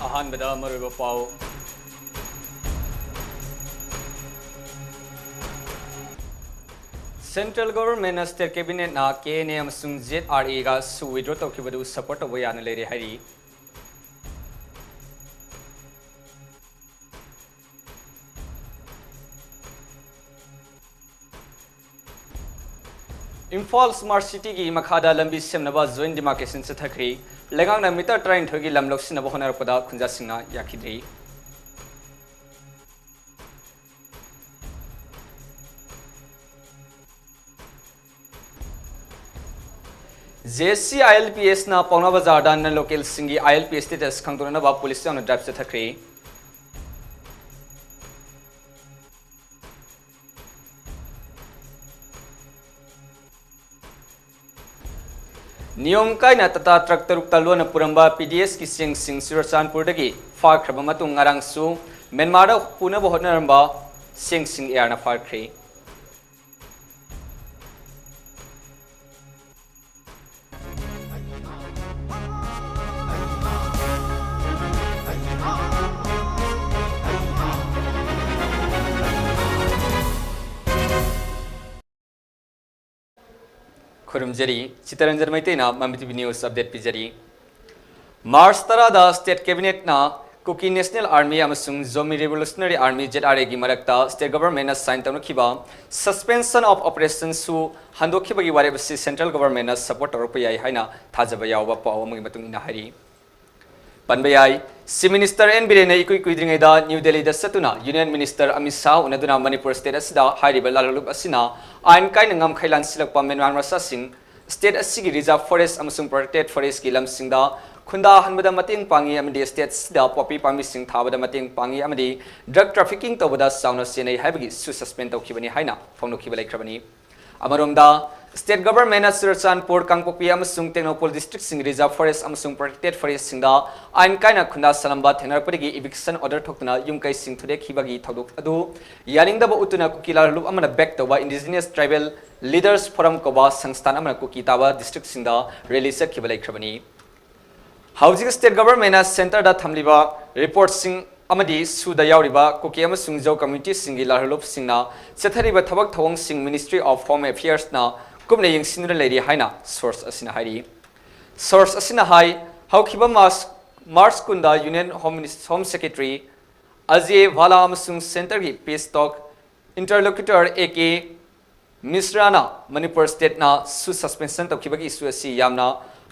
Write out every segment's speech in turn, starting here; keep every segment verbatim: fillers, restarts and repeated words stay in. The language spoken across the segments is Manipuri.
ꯑꯍꯥꯟꯕꯗ ꯃꯔꯨꯑꯣꯏꯕ ꯄꯥꯎ꯫ Central Government ꯅ State Cabinet ꯅ K N A ꯑꯃꯁꯨꯡ Z R A ꯒ ꯁꯨ withdraw ꯇꯧꯈꯤꯕꯗꯨ support ꯇꯧꯕ ꯌꯥꯅ ꯂꯩꯔꯦ ꯍꯥꯏꯔꯤ꯫ ꯏꯝꯐꯥꯜ Smart City ꯒꯤ ꯃꯈꯥꯗ ꯂꯝꯕꯤ ꯁꯦꯝꯅꯕ joint demarcation ꯆꯠꯊꯈ꯭ꯔꯤ꯫ ꯂꯩꯉꯥꯛꯅ meter ꯇꯔꯥꯅꯤꯊꯣꯏꯒꯤ ꯂꯝ ꯂꯧꯁꯤꯟꯅꯕ ꯍꯣꯠꯅꯔꯛꯄꯗ ꯈꯨꯟꯖꯥꯁꯤꯡꯅ ꯌꯥꯈꯤꯗ꯭ꯔꯤ꯫ J C I L P S ꯅ ꯄꯥꯎꯅꯥ ꯕꯖꯥꯔꯗ non local ꯁꯤꯡꯒꯤ I L P status ꯈꯪꯗꯣꯛꯅꯅꯕ ꯄꯨꯂꯤꯁ ꯌꯥꯎꯅ drive ꯆꯠꯊꯈ꯭ꯔꯤ꯫ ꯅꯤꯌꯣꯝ ꯀꯥꯏꯅ Tata truck ꯇꯔꯨꯛꯇ ꯂꯣꯟꯅ ꯄꯨꯔꯝꯕ P D S ꯀꯤ ꯆꯦꯡꯁꯤꯡ ꯆꯨꯔꯆꯥꯟꯄꯨꯔꯗꯒꯤ ꯐꯥꯈ꯭ꯔꯕ ꯃꯇꯨꯡ, ꯉꯔꯥꯡꯁꯨ ꯃ꯭ꯌꯥꯟꯃꯥꯔꯗ ꯄꯨꯅꯕ ꯍꯣꯠꯅꯔꯝꯕ ꯆꯦꯡꯁꯤꯡ ꯏꯌꯥꯔꯅ ꯐꯥꯈ꯭ꯔꯦ꯫ ꯈꯨꯔꯨꯝꯖꯔꯤ꯫ ꯆꯤꯇꯔꯟꯖꯟ ꯃꯩꯇꯩꯅ ꯃꯃꯤ T V News update ꯄꯤꯖꯔꯤ꯫ ꯃꯥꯔꯆ ꯇꯔꯥꯗ State Cabinet ꯅ Kuki National Army ꯑꯃꯁꯨꯡ Zomi Revolutionary Army, Z R A ꯒꯤ ꯃꯔꯛꯇ State Government ꯅ sign ꯇꯧꯅꯈꯤꯕ Suspension of Operation ꯁꯨ ꯍꯟꯗꯣꯛꯈꯤꯕꯒꯤ ꯋꯥꯔꯦꯞ ꯑꯁꯤ Central Government ꯅ support ꯇꯧꯔꯛꯄ ꯌꯥꯏ ꯍꯥꯏꯅ ꯊꯥꯖꯕ ꯌꯥꯎꯕ ꯄꯥꯎ ꯑꯃꯒꯤ ꯃꯇꯨꯡ ꯏꯟꯅ ꯍꯥꯏꯔꯤ꯫ ꯄꯟꯕ ꯌꯥꯏ, Chief Minister N ꯕꯤꯔꯦꯟꯅ ꯏꯀꯨꯏ ꯀꯨꯏꯗ꯭ꯔꯤꯉꯩꯗ ꯅ꯭ꯌꯨ ꯗꯦꯜꯂꯤꯗ ꯆꯠꯇꯨꯅ Union Minister Amit Shah ꯎꯅꯗꯨꯅ Manipur state ꯑꯁꯤꯗ ꯍꯥꯏꯔꯤꯕ ꯂꯥꯜꯂꯣꯡꯂꯨꯞ ꯑꯁꯤꯅ ꯑꯥꯏꯟ ꯀꯥꯏꯅ ꯉꯝꯈꯩ ꯂꯥꯟꯁꯤꯜꯂꯛꯄ ꯃ꯭ꯌꯥꯟꯃꯥꯔ ꯃꯆꯥꯁꯤꯡ state ꯑꯁꯤꯒꯤ reserve forest ꯑꯃꯁꯨꯡ protected forest ꯀꯤ ꯂꯝꯁꯤꯡꯗ ꯈꯨꯟꯗꯥꯍꯟꯕꯗ ꯃꯇꯦꯡ ꯄꯥꯡꯉꯤ ꯑꯃꯗꯤ state ꯑꯁꯤꯗ poppy ꯄꯥꯝꯕꯤꯁꯤꯡ ꯊꯥꯕꯗ ꯃꯇꯦꯡ ꯄꯥꯡꯉꯤ ꯑꯃꯗꯤ drug trafficking ꯇꯧꯕꯗ ꯆꯥꯎꯅ ꯆꯦꯟꯅꯩ ꯍꯥꯏꯕꯒꯤꯁꯨ suspend ꯇꯧꯈꯤꯕꯅꯤ ꯍꯥꯏꯅ ꯐꯣꯡꯗꯣꯛꯈꯤꯕ ꯂꯩꯈ꯭ꯔꯕꯅꯤ꯫ ꯑꯃꯔꯣꯝꯗ, State Government ꯅ ꯆꯨꯔꯆꯥꯟꯄꯨꯔ, ꯀꯥꯡꯄꯣꯛꯄꯤ ꯑꯃꯁꯨꯡ ꯇꯦꯡꯅꯧꯄꯜ district ꯁꯤꯡꯒꯤ reserve forest ꯑꯃꯁꯨꯡ protected forest ꯁꯤꯡꯗ ꯑꯥꯏꯟ ꯀꯥꯏꯅ ꯈꯨꯟꯗꯥ ꯁꯜꯂꯝꯕ ꯊꯦꯡꯅꯔꯛꯄꯗꯒꯤ eviction order ꯊꯣꯛꯇꯨꯅ ꯌꯨꯝ ꯀꯩꯁꯤꯡ ꯊꯨꯗꯦꯛꯈꯤꯕꯒꯤ ꯊꯧꯗꯣꯛ ꯑꯗꯨ ꯌꯥꯅꯤꯡꯗꯕ ꯎꯠꯇꯨꯅ ꯀꯨꯀꯤ ꯂꯥꯜꯍꯧꯂꯨꯞ ꯑꯃꯅ back ꯇꯧꯕ Indigenous Tribal Leaders Forum ꯀꯧꯕ ꯁꯪꯁꯊꯥꯟ ꯑꯃꯅ ꯀꯨꯀꯤ ꯇꯥꯕ district ꯁꯤꯡꯗ rally ꯆꯠꯈꯤꯕ ꯂꯩꯈ꯭ꯔꯕꯅꯤ꯫ ꯍꯧꯖꯤꯛ state government ꯅ centre ꯗ ꯊꯝꯂꯤꯕ report ꯁꯤꯡ ꯑꯃꯗꯤ ꯁꯨꯗ ꯌꯥꯎꯔꯤꯕ ꯀꯨꯀꯤ ꯑꯃꯁꯨꯡ ꯖꯧ community ꯁꯤꯡꯒꯤ ꯂꯥꯜꯍꯧꯂꯨꯞꯁꯤꯡꯅ ꯆꯠꯊꯔꯤꯕ ꯊꯕꯛ ꯊꯧꯑꯣꯡꯁꯤꯡ Ministry of Home Affairs ꯅ ꯀꯨꯞꯅ ꯌꯦꯡꯁꯤꯟꯗꯨꯅ ꯂꯩꯔꯤ ꯍꯥꯏꯅ source ꯑꯁꯤꯅ ꯍꯥꯏꯔꯤ꯫ Source ꯑꯁꯤꯅ ꯍꯥꯏ, ꯍꯧꯈꯤꯕ March, March ꯀꯨꯟꯗ Union Home Minis-, Home Secretary ꯑꯖꯦ ꯚꯥꯂꯥ ꯑꯃꯁꯨꯡ centre ꯒꯤ peace talk interlocutor A K ꯃꯤꯁ꯭ꯔꯥꯅ Manipur state ꯅ ꯁꯨ suspension ꯇꯧꯈꯤꯕꯒꯤ issue ꯑꯁꯤ ꯌꯥꯝꯅ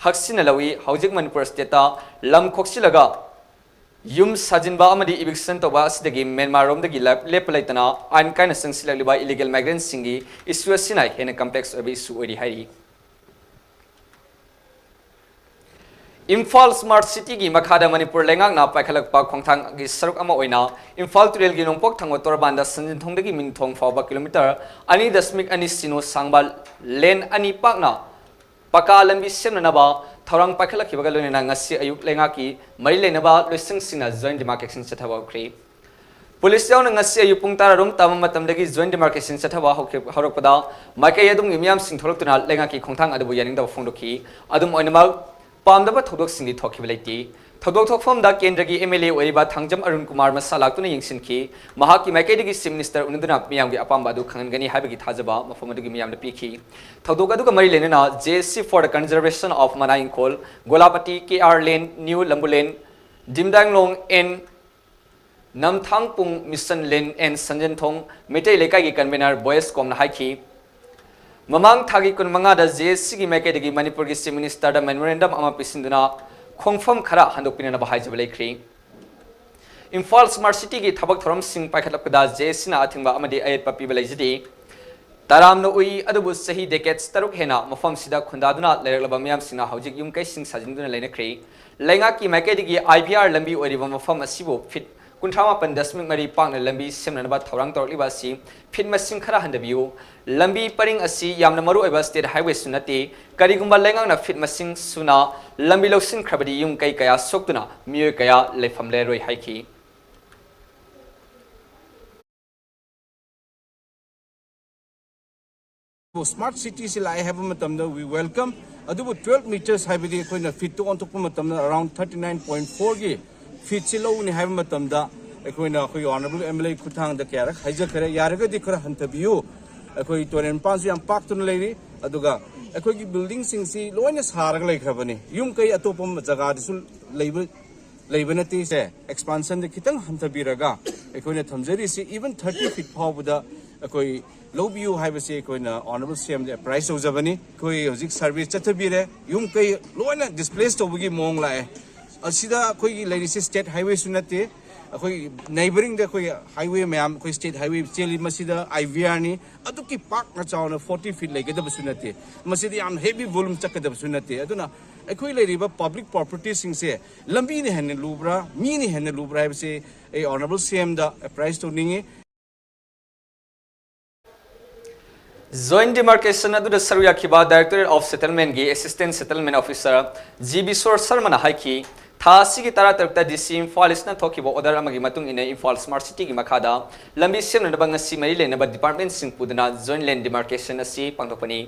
ꯍꯛꯁꯤꯟꯅ ꯂꯧꯏ꯫ ꯍꯧꯖꯤꯛ ꯃꯅꯤꯄꯨꯔ state ꯇ ꯂꯝ ꯈꯣꯛꯆꯤꯜꯂꯒ ꯌꯨꯝ ꯁꯥꯖꯤꯟꯕ ꯑꯃꯗꯤ eviction ꯇꯧꯕ ꯑꯁꯤꯗꯒꯤ ꯃ꯭ꯌꯥꯟꯃꯥꯔ ꯔꯣꯝꯗꯒꯤ ꯂꯦꯞ-, ꯂꯦꯞꯄ ꯂꯩꯇꯅ ꯑꯥꯏꯟ ꯀꯥꯏꯅ ꯆꯪꯁꯤꯜꯂꯛꯂꯤꯕ illegal migrant ꯁꯤꯡꯒꯤ issue ꯑꯁꯤꯅ ꯍꯦꯟꯅ complex ꯑꯣꯏꯕ issue ꯑꯣꯏꯔꯤ ꯍꯥꯏꯔꯤ꯫ ꯏꯝꯐꯥꯜ smart city ꯒꯤ ꯃꯈꯥꯗ ꯃꯅꯤꯄꯨꯔ ꯂꯩꯉꯥꯛꯅ ꯄꯥꯏꯈꯠꯂꯛꯄ ꯈꯣꯡꯊꯥꯡꯒꯤ ꯁꯔꯨꯛ ꯑꯃ ꯑꯣꯏꯅ ꯏꯝꯐꯥꯜ ꯇꯨꯔꯦꯜꯒꯤ ꯅꯣꯡꯄꯣꯛ ꯊꯪꯕ ꯇꯣꯔꯕꯥꯟꯗ ꯁꯟꯖꯤꯟꯊꯣꯡꯗꯒꯤ ꯃꯤꯟꯊꯣꯡ ꯐꯥꯎꯕ kilometre ꯑꯅꯤ ꯗꯁꯃꯤꯛ ꯑꯅꯤ ꯁꯤꯅꯣ ꯁꯥꯡꯕ lane ꯑꯅꯤ ꯄꯥꯛꯅ ꯄꯀꯥ ꯂꯝꯕꯤ ꯁꯦꯝꯅꯅꯕ ꯊꯧꯔꯥꯡ ꯄꯥꯏꯈꯠꯂꯛꯈꯤꯕꯒ ꯂꯣꯏꯅꯅ ꯉꯁꯤ ꯑꯌꯨꯛ ꯂꯩꯉꯥꯛꯀꯤ ꯃꯔꯤ ꯂꯩꯅꯕ ꯂꯣꯏꯁꯪꯁꯤꯡꯅ joint demarcation ꯆꯠꯊꯕ ꯍꯧꯈ꯭ꯔꯦ꯫ ꯄꯨꯂꯤꯁ ꯌꯥꯎꯅ ꯉꯁꯤ ꯑꯌꯨꯛ ꯄꯨꯡ ꯇꯔꯥꯔꯣꯝ ꯇꯥꯕ ꯃꯇꯝꯗꯒꯤ joint demarcation ꯆꯠꯊꯕ ꯍꯧꯈꯤ-, ꯍꯧꯔꯛꯄꯗ ꯃꯥꯏꯀꯩ ꯑꯗꯨꯝꯒꯤ ꯃꯤꯌꯥꯝꯁꯤꯡ ꯊꯣꯛꯂꯛꯇꯨꯅ ꯂꯩꯉꯥꯛꯀꯤ ꯈꯣꯡꯊꯥꯡ ꯑꯗꯨꯕꯨ ꯌꯥꯅꯤꯡꯗꯕ ꯐꯣꯡꯗꯣꯛꯈꯤ꯫ ꯑꯗꯨꯝ ꯑꯣꯏꯅꯃꯛ, ꯄꯥꯝꯗꯕ ꯊꯧꯗꯣꯛꯁꯤꯡꯗꯤ ꯊꯣꯛꯈꯤꯕ ꯂꯩꯇꯦ꯫ ꯊꯧꯗꯣꯛ ꯊꯣꯛꯐꯝꯗ ꯀꯦꯟꯗ꯭ꯔꯒꯤ ꯑꯦꯝ ꯑꯦꯜ ꯑꯦ ꯑꯣꯏꯔꯤꯕ ꯊꯥꯡꯖꯝ ꯑꯔꯨꯟ ꯀꯨꯃꯥꯔ ꯃꯁꯥ ꯂꯥꯛꯇꯨꯅ ꯌꯦꯡꯁꯤꯟꯈꯤ꯫ ꯃꯍꯥꯛꯀꯤ ꯃꯥꯏꯀꯩꯗꯒꯤ ꯆꯤꯐ ꯃꯤꯅꯤꯁꯇꯔ ꯎꯅꯗꯨꯅ ꯃꯤꯌꯥꯝꯒꯤ ꯑꯄꯥꯝꯕ ꯑꯗꯨ ꯈꯪꯍꯟꯒꯅꯤ ꯍꯥꯏꯕꯒꯤ ꯊꯥꯖꯕ ꯃꯐꯝ ꯑꯗꯨꯒꯤ ꯃꯤꯌꯥꯝꯗ ꯄꯤꯈꯤ꯫ ꯊꯧꯗꯣꯛ ꯑꯗꯨꯒ ꯃꯔꯤ ꯂꯩꯅꯅ J S C for the Conservation of ꯃꯅꯥꯏ ꯏꯪꯈꯣꯜ, ꯒꯣꯂꯥꯄꯇꯤ, ꯀꯦ ꯑꯥꯔ ꯂꯦꯟ, ꯅ꯭ꯌꯨ ꯂꯝꯕꯨ ꯂꯦꯟ, ꯗꯤꯝꯗꯥꯡꯂꯣꯡ ꯑꯦꯟ ꯅꯝꯊꯥꯡꯄꯨꯡ ꯃꯤꯁꯟ ꯂꯦꯟ ꯑꯦꯟ ꯁꯟꯖꯦꯟꯊꯣꯡ ꯃꯩꯇꯩ ꯂꯩꯀꯥꯏꯒꯤ convener ꯕꯣꯌꯦꯁ ꯀꯣꯝꯅ ꯍꯥꯏꯈꯤ꯫ ꯃꯃꯥꯡ ꯊꯥꯒꯤ ꯀꯨꯟꯃꯉꯥꯗ J S C ꯒꯤ ꯃꯥꯏꯀꯩꯗꯒꯤ ꯃꯅꯤꯄꯨꯔꯒꯤ ꯆꯤꯐ ꯃꯤꯅꯤꯁꯇꯔꯗ memorandum ꯑꯃ ꯄꯤꯁꯤꯟꯗꯨꯅ ꯈꯣꯡꯐꯝ ꯈꯔ ꯍꯟꯗꯣꯛꯄꯤꯅꯅꯕ ꯍꯥꯏꯖꯕ ꯂꯩꯈ꯭ꯔꯤ꯫ ꯏꯝꯐꯥꯜ smart city ꯒꯤ ꯊꯕꯛ ꯊꯧꯔꯝꯁꯤꯡ ꯄꯥꯏꯈꯠꯂꯛꯄꯗ J S C ꯅ ꯑꯊꯤꯡꯕ ꯑꯃꯗꯤ ꯑꯌꯦꯠꯄ ꯄꯤꯕ ꯂꯩꯖꯗꯦ꯫ ꯇꯔꯥꯝꯅ ꯎꯏ, ꯑꯗꯨꯕꯨ ꯆꯍꯤ decades ꯇꯔꯨꯛ ꯍꯦꯟꯅ ꯃꯐꯝꯁꯤꯗ ꯈꯨꯟꯗꯥꯗꯨꯅ ꯂꯩꯔꯛꯂꯕ ꯃꯤꯌꯥꯝꯁꯤꯡꯅ ꯍꯧꯖꯤꯛ ꯌꯨꯝ ꯀꯩꯁꯤꯡ ꯁꯥꯖꯤꯟꯗꯨꯅ ꯂꯩꯅꯈ꯭ꯔꯦ꯫ ꯂꯩꯉꯥꯛꯀꯤ ꯃꯥꯏꯀꯩꯗꯒꯤ I P R ꯂꯝꯕꯤ ꯑꯣꯏꯔꯤꯕ ꯃꯐꯝ ꯑꯁꯤꯕꯨ feet ꯀꯨꯟꯊ꯭ꯔꯥ ꯃꯥꯄꯟ ꯗꯁꯃꯤꯛ ꯃꯔꯤ ꯄꯥꯛꯅ ꯂꯝꯕꯤ ꯁꯦꯝꯅꯅꯕ ꯊꯧꯔꯥꯡ ꯇꯧꯔꯛꯂꯤꯕ ꯑꯁꯤ ꯐꯤꯠ ꯃꯁꯤꯡ ꯈꯔ ꯍꯟꯊꯕꯤꯌꯨ꯫ ꯂꯝꯕꯤ ꯄꯔꯤꯡ ꯑꯁꯤ ꯌꯥꯝꯅ ꯃꯔꯨ ꯑꯣꯏꯕ ꯁ꯭ꯇꯦꯠ ꯍꯥꯏꯋꯦꯁꯨ ꯅꯠꯇꯦ꯫ ꯀꯔꯤꯒꯨꯝꯕ ꯂꯩꯉꯥꯛꯅ ꯐꯤꯠ ꯃꯁꯤꯡ ꯁꯨꯅ ꯂꯝꯕꯤ ꯂꯧꯁꯤꯟꯈ꯭ꯔꯕꯗꯤ ꯌꯨꯝ ꯀꯩ ꯀꯌꯥ ꯁꯣꯛꯇꯨꯅ ꯃꯤꯑꯣꯏ ꯀꯌꯥ ꯂꯩꯐꯝ ꯂꯩꯔꯣꯏ ꯍꯥꯏꯈꯤ꯫ ꯁ꯭ꯃꯥꯔꯠ ꯁꯤꯇꯤꯁꯤ ꯂꯥꯛꯑꯦ ꯍꯥꯏꯕ ꯃꯇꯝꯗ we welcome, ꯑꯗꯨꯕꯨ ꯇ꯭ꯋꯦꯜꯐ ꯃꯤꯇꯔꯁ ꯍꯥꯏꯕꯗꯤ ꯑꯩꯈꯣꯏꯅ ꯐꯤꯠꯇ ꯑꯣꯟꯊꯣꯛꯄ ꯃꯇꯝꯗ ꯑꯔꯥꯎꯟ ꯊꯥꯔꯇꯤ ꯅꯥꯏꯟ ꯄꯣꯏꯟ ꯐꯣꯔꯒꯤ ꯐꯤꯠꯁꯤ ꯂꯧꯒꯅꯤ ꯍꯥꯏꯕ ꯃꯇꯝꯗ ꯑꯩꯈꯣꯏꯅ ꯑꯩꯈꯣꯏꯒꯤ ꯑꯣꯅꯔꯦꯕꯜ ꯑꯦꯝ ꯑꯦꯜ ꯑꯦ ꯈꯨꯠꯊꯥꯡꯗ ꯀꯌꯥꯔꯛ ꯍꯥꯏꯖꯈ꯭ꯔꯦ, ꯌꯥꯔꯒꯗꯤ ꯈꯔ ꯍꯟꯊꯕꯤꯌꯨ꯫ ꯑꯩꯈꯣꯏ ꯇꯨꯔꯦꯜ ꯃꯄꯥꯟꯁꯨ ꯌꯥꯝ ꯄꯥꯛꯇꯨꯅ ꯂꯩꯔꯤ, ꯑꯗꯨꯒ ꯑꯩꯈꯣꯏꯒꯤ ꯕꯤꯜꯗꯤꯡꯁꯤꯡꯁꯤ ꯂꯣꯏꯅ ꯁꯥꯔꯒ ꯂꯩꯈ꯭ꯔꯕꯅꯤ꯫ ꯌꯨꯝ ꯀꯩ ꯑꯇꯣꯞꯄ ꯖꯒꯥꯗꯁꯨ ꯂꯩꯕ ꯂꯩꯕ ꯅꯠꯇꯦ꯫ ꯁꯦ, ꯑꯦꯛꯁꯄꯥꯟꯁꯟꯗ ꯈꯤꯇꯪ ꯍꯟꯊꯕꯤꯔꯒ ꯑꯩꯈꯣꯏꯅ ꯊꯝꯖꯔꯤꯁꯤ ꯏꯚꯟ ꯊꯥꯔꯇꯤ ꯐꯤꯠ ꯐꯥꯎꯕꯗ ꯑꯩꯈꯣꯏ ꯂꯧꯕꯤꯌꯨ ꯍꯥꯏꯕꯁꯤ ꯑꯩꯈꯣꯏꯅ ꯑꯣꯅꯔꯦꯕꯜ ꯁꯤ ꯑꯦꯝꯗ ꯑꯦꯄ꯭ꯔꯥꯏꯁ ꯇꯧꯖꯕꯅꯤ꯫ ꯑꯩꯈꯣꯏ ꯍꯧꯖꯤꯛ ꯁꯔꯚꯦ ꯆꯠꯊꯕꯤꯔꯦ, ꯌꯨꯝ ꯀꯩ ꯂꯣꯏꯅ ꯗꯤꯁꯄ꯭ꯂꯦꯁ ꯇꯧꯕꯒꯤ ꯃꯑꯣꯡ ꯂꯥꯛꯑꯦ꯫ ꯑꯁꯤꯗ ꯑꯩꯈꯣꯏꯒꯤ ꯂꯩꯔꯤꯁꯤ ꯁ꯭ꯇꯦꯠ ꯍꯥꯏꯋꯦꯁꯨ ꯅꯠꯇꯦ, ꯑꯩꯈꯣꯏ ꯅꯩꯕꯔꯤꯡꯗ ꯑꯩꯈꯣꯏ ꯍꯥꯏꯋꯦ ꯃꯌꯥꯝ, ꯑꯩꯈꯣꯏ ꯁ꯭ꯇꯦꯠ ꯍꯥꯏꯋꯦ ꯆꯦꯜꯂꯤ꯫ ꯃꯁꯤꯗ ꯑꯥꯏ ꯚꯤ ꯑꯥꯔꯅꯤ, ꯑꯗꯨꯛꯀꯤ ꯄꯥꯛꯅ ꯆꯥꯎꯅ ꯐꯣꯔꯇꯤ ꯐꯤꯠ ꯂꯩꯒꯗꯕꯁꯨ ꯅꯠꯇꯦ꯫ ꯃꯁꯤꯗ ꯌꯥꯝ ꯍꯦꯚꯤ ꯚꯣꯂꯨꯝ ꯆꯠꯀꯗꯕꯁꯨ ꯅꯠꯇꯦ꯫ ꯑꯗꯨꯅ ꯑꯩꯈꯣꯏ ꯂꯩꯔꯤꯕ ꯄꯕ꯭ꯂꯤꯛ ꯄ꯭ꯔꯣꯄꯔꯇꯤꯁꯤꯡꯁꯦ ꯂꯝꯕꯤꯅ ꯍꯦꯟꯅ ꯂꯨꯕ꯭ꯔꯥ, ꯃꯤꯅ ꯍꯦꯟꯅ ꯂꯨꯕ꯭ꯔꯥ ꯍꯥꯏꯕꯁꯤ ꯑꯩ ꯑꯣꯅꯔꯦꯕꯜ ꯁꯤ ꯑꯦꯝꯗ ꯑꯦꯄ꯭ꯔꯥꯏꯁ ꯇꯧꯅꯤꯡꯉꯤ꯫ ꯖꯣꯏꯟꯠ ꯗꯤꯃꯥꯔꯀꯦꯁꯟ ꯑꯗꯨꯗ ꯁꯔꯨꯛ ꯌꯥꯈꯤꯕ ꯗꯥꯏꯔꯦꯛꯇꯣꯔꯦꯠ ꯑꯣꯐ ꯁꯦꯇꯜꯃꯦꯟꯒꯤ assistant settlement officer G Biswar ꯁꯔꯃꯅ ꯍꯥꯏꯈꯤ, ꯊꯥ ꯑꯁꯤꯒꯤ ꯇꯔꯥꯇꯔꯨꯛꯇ ꯗꯤ ꯁꯤ ꯏꯝꯐꯥꯜ ꯏꯁꯅ ꯊꯣꯛꯈꯤꯕ ꯑꯣꯔꯗꯔ ꯑꯃꯒꯤ ꯃꯇꯨꯡ ꯏꯟꯅ ꯏꯝꯐꯥꯜ ꯁ꯭ꯃꯥꯔꯠ ꯁꯤꯇꯤꯒꯤ ꯃꯈꯥꯗ ꯂꯝꯕꯤ ꯁꯦꯝꯅꯅꯕ ꯉꯁꯤ ꯃꯔꯤ ꯂꯩꯅꯕ ꯗꯤꯄꯥꯔꯠꯃꯦꯟꯠꯁꯤꯡ ꯄꯨꯗꯨꯅ ꯖꯣꯏꯟꯠ ꯂꯦꯟ ꯗꯤꯃꯥꯔꯀꯦꯁꯟ ꯑꯁꯤ ꯄꯥꯡꯊꯣꯛꯄꯅꯤ꯫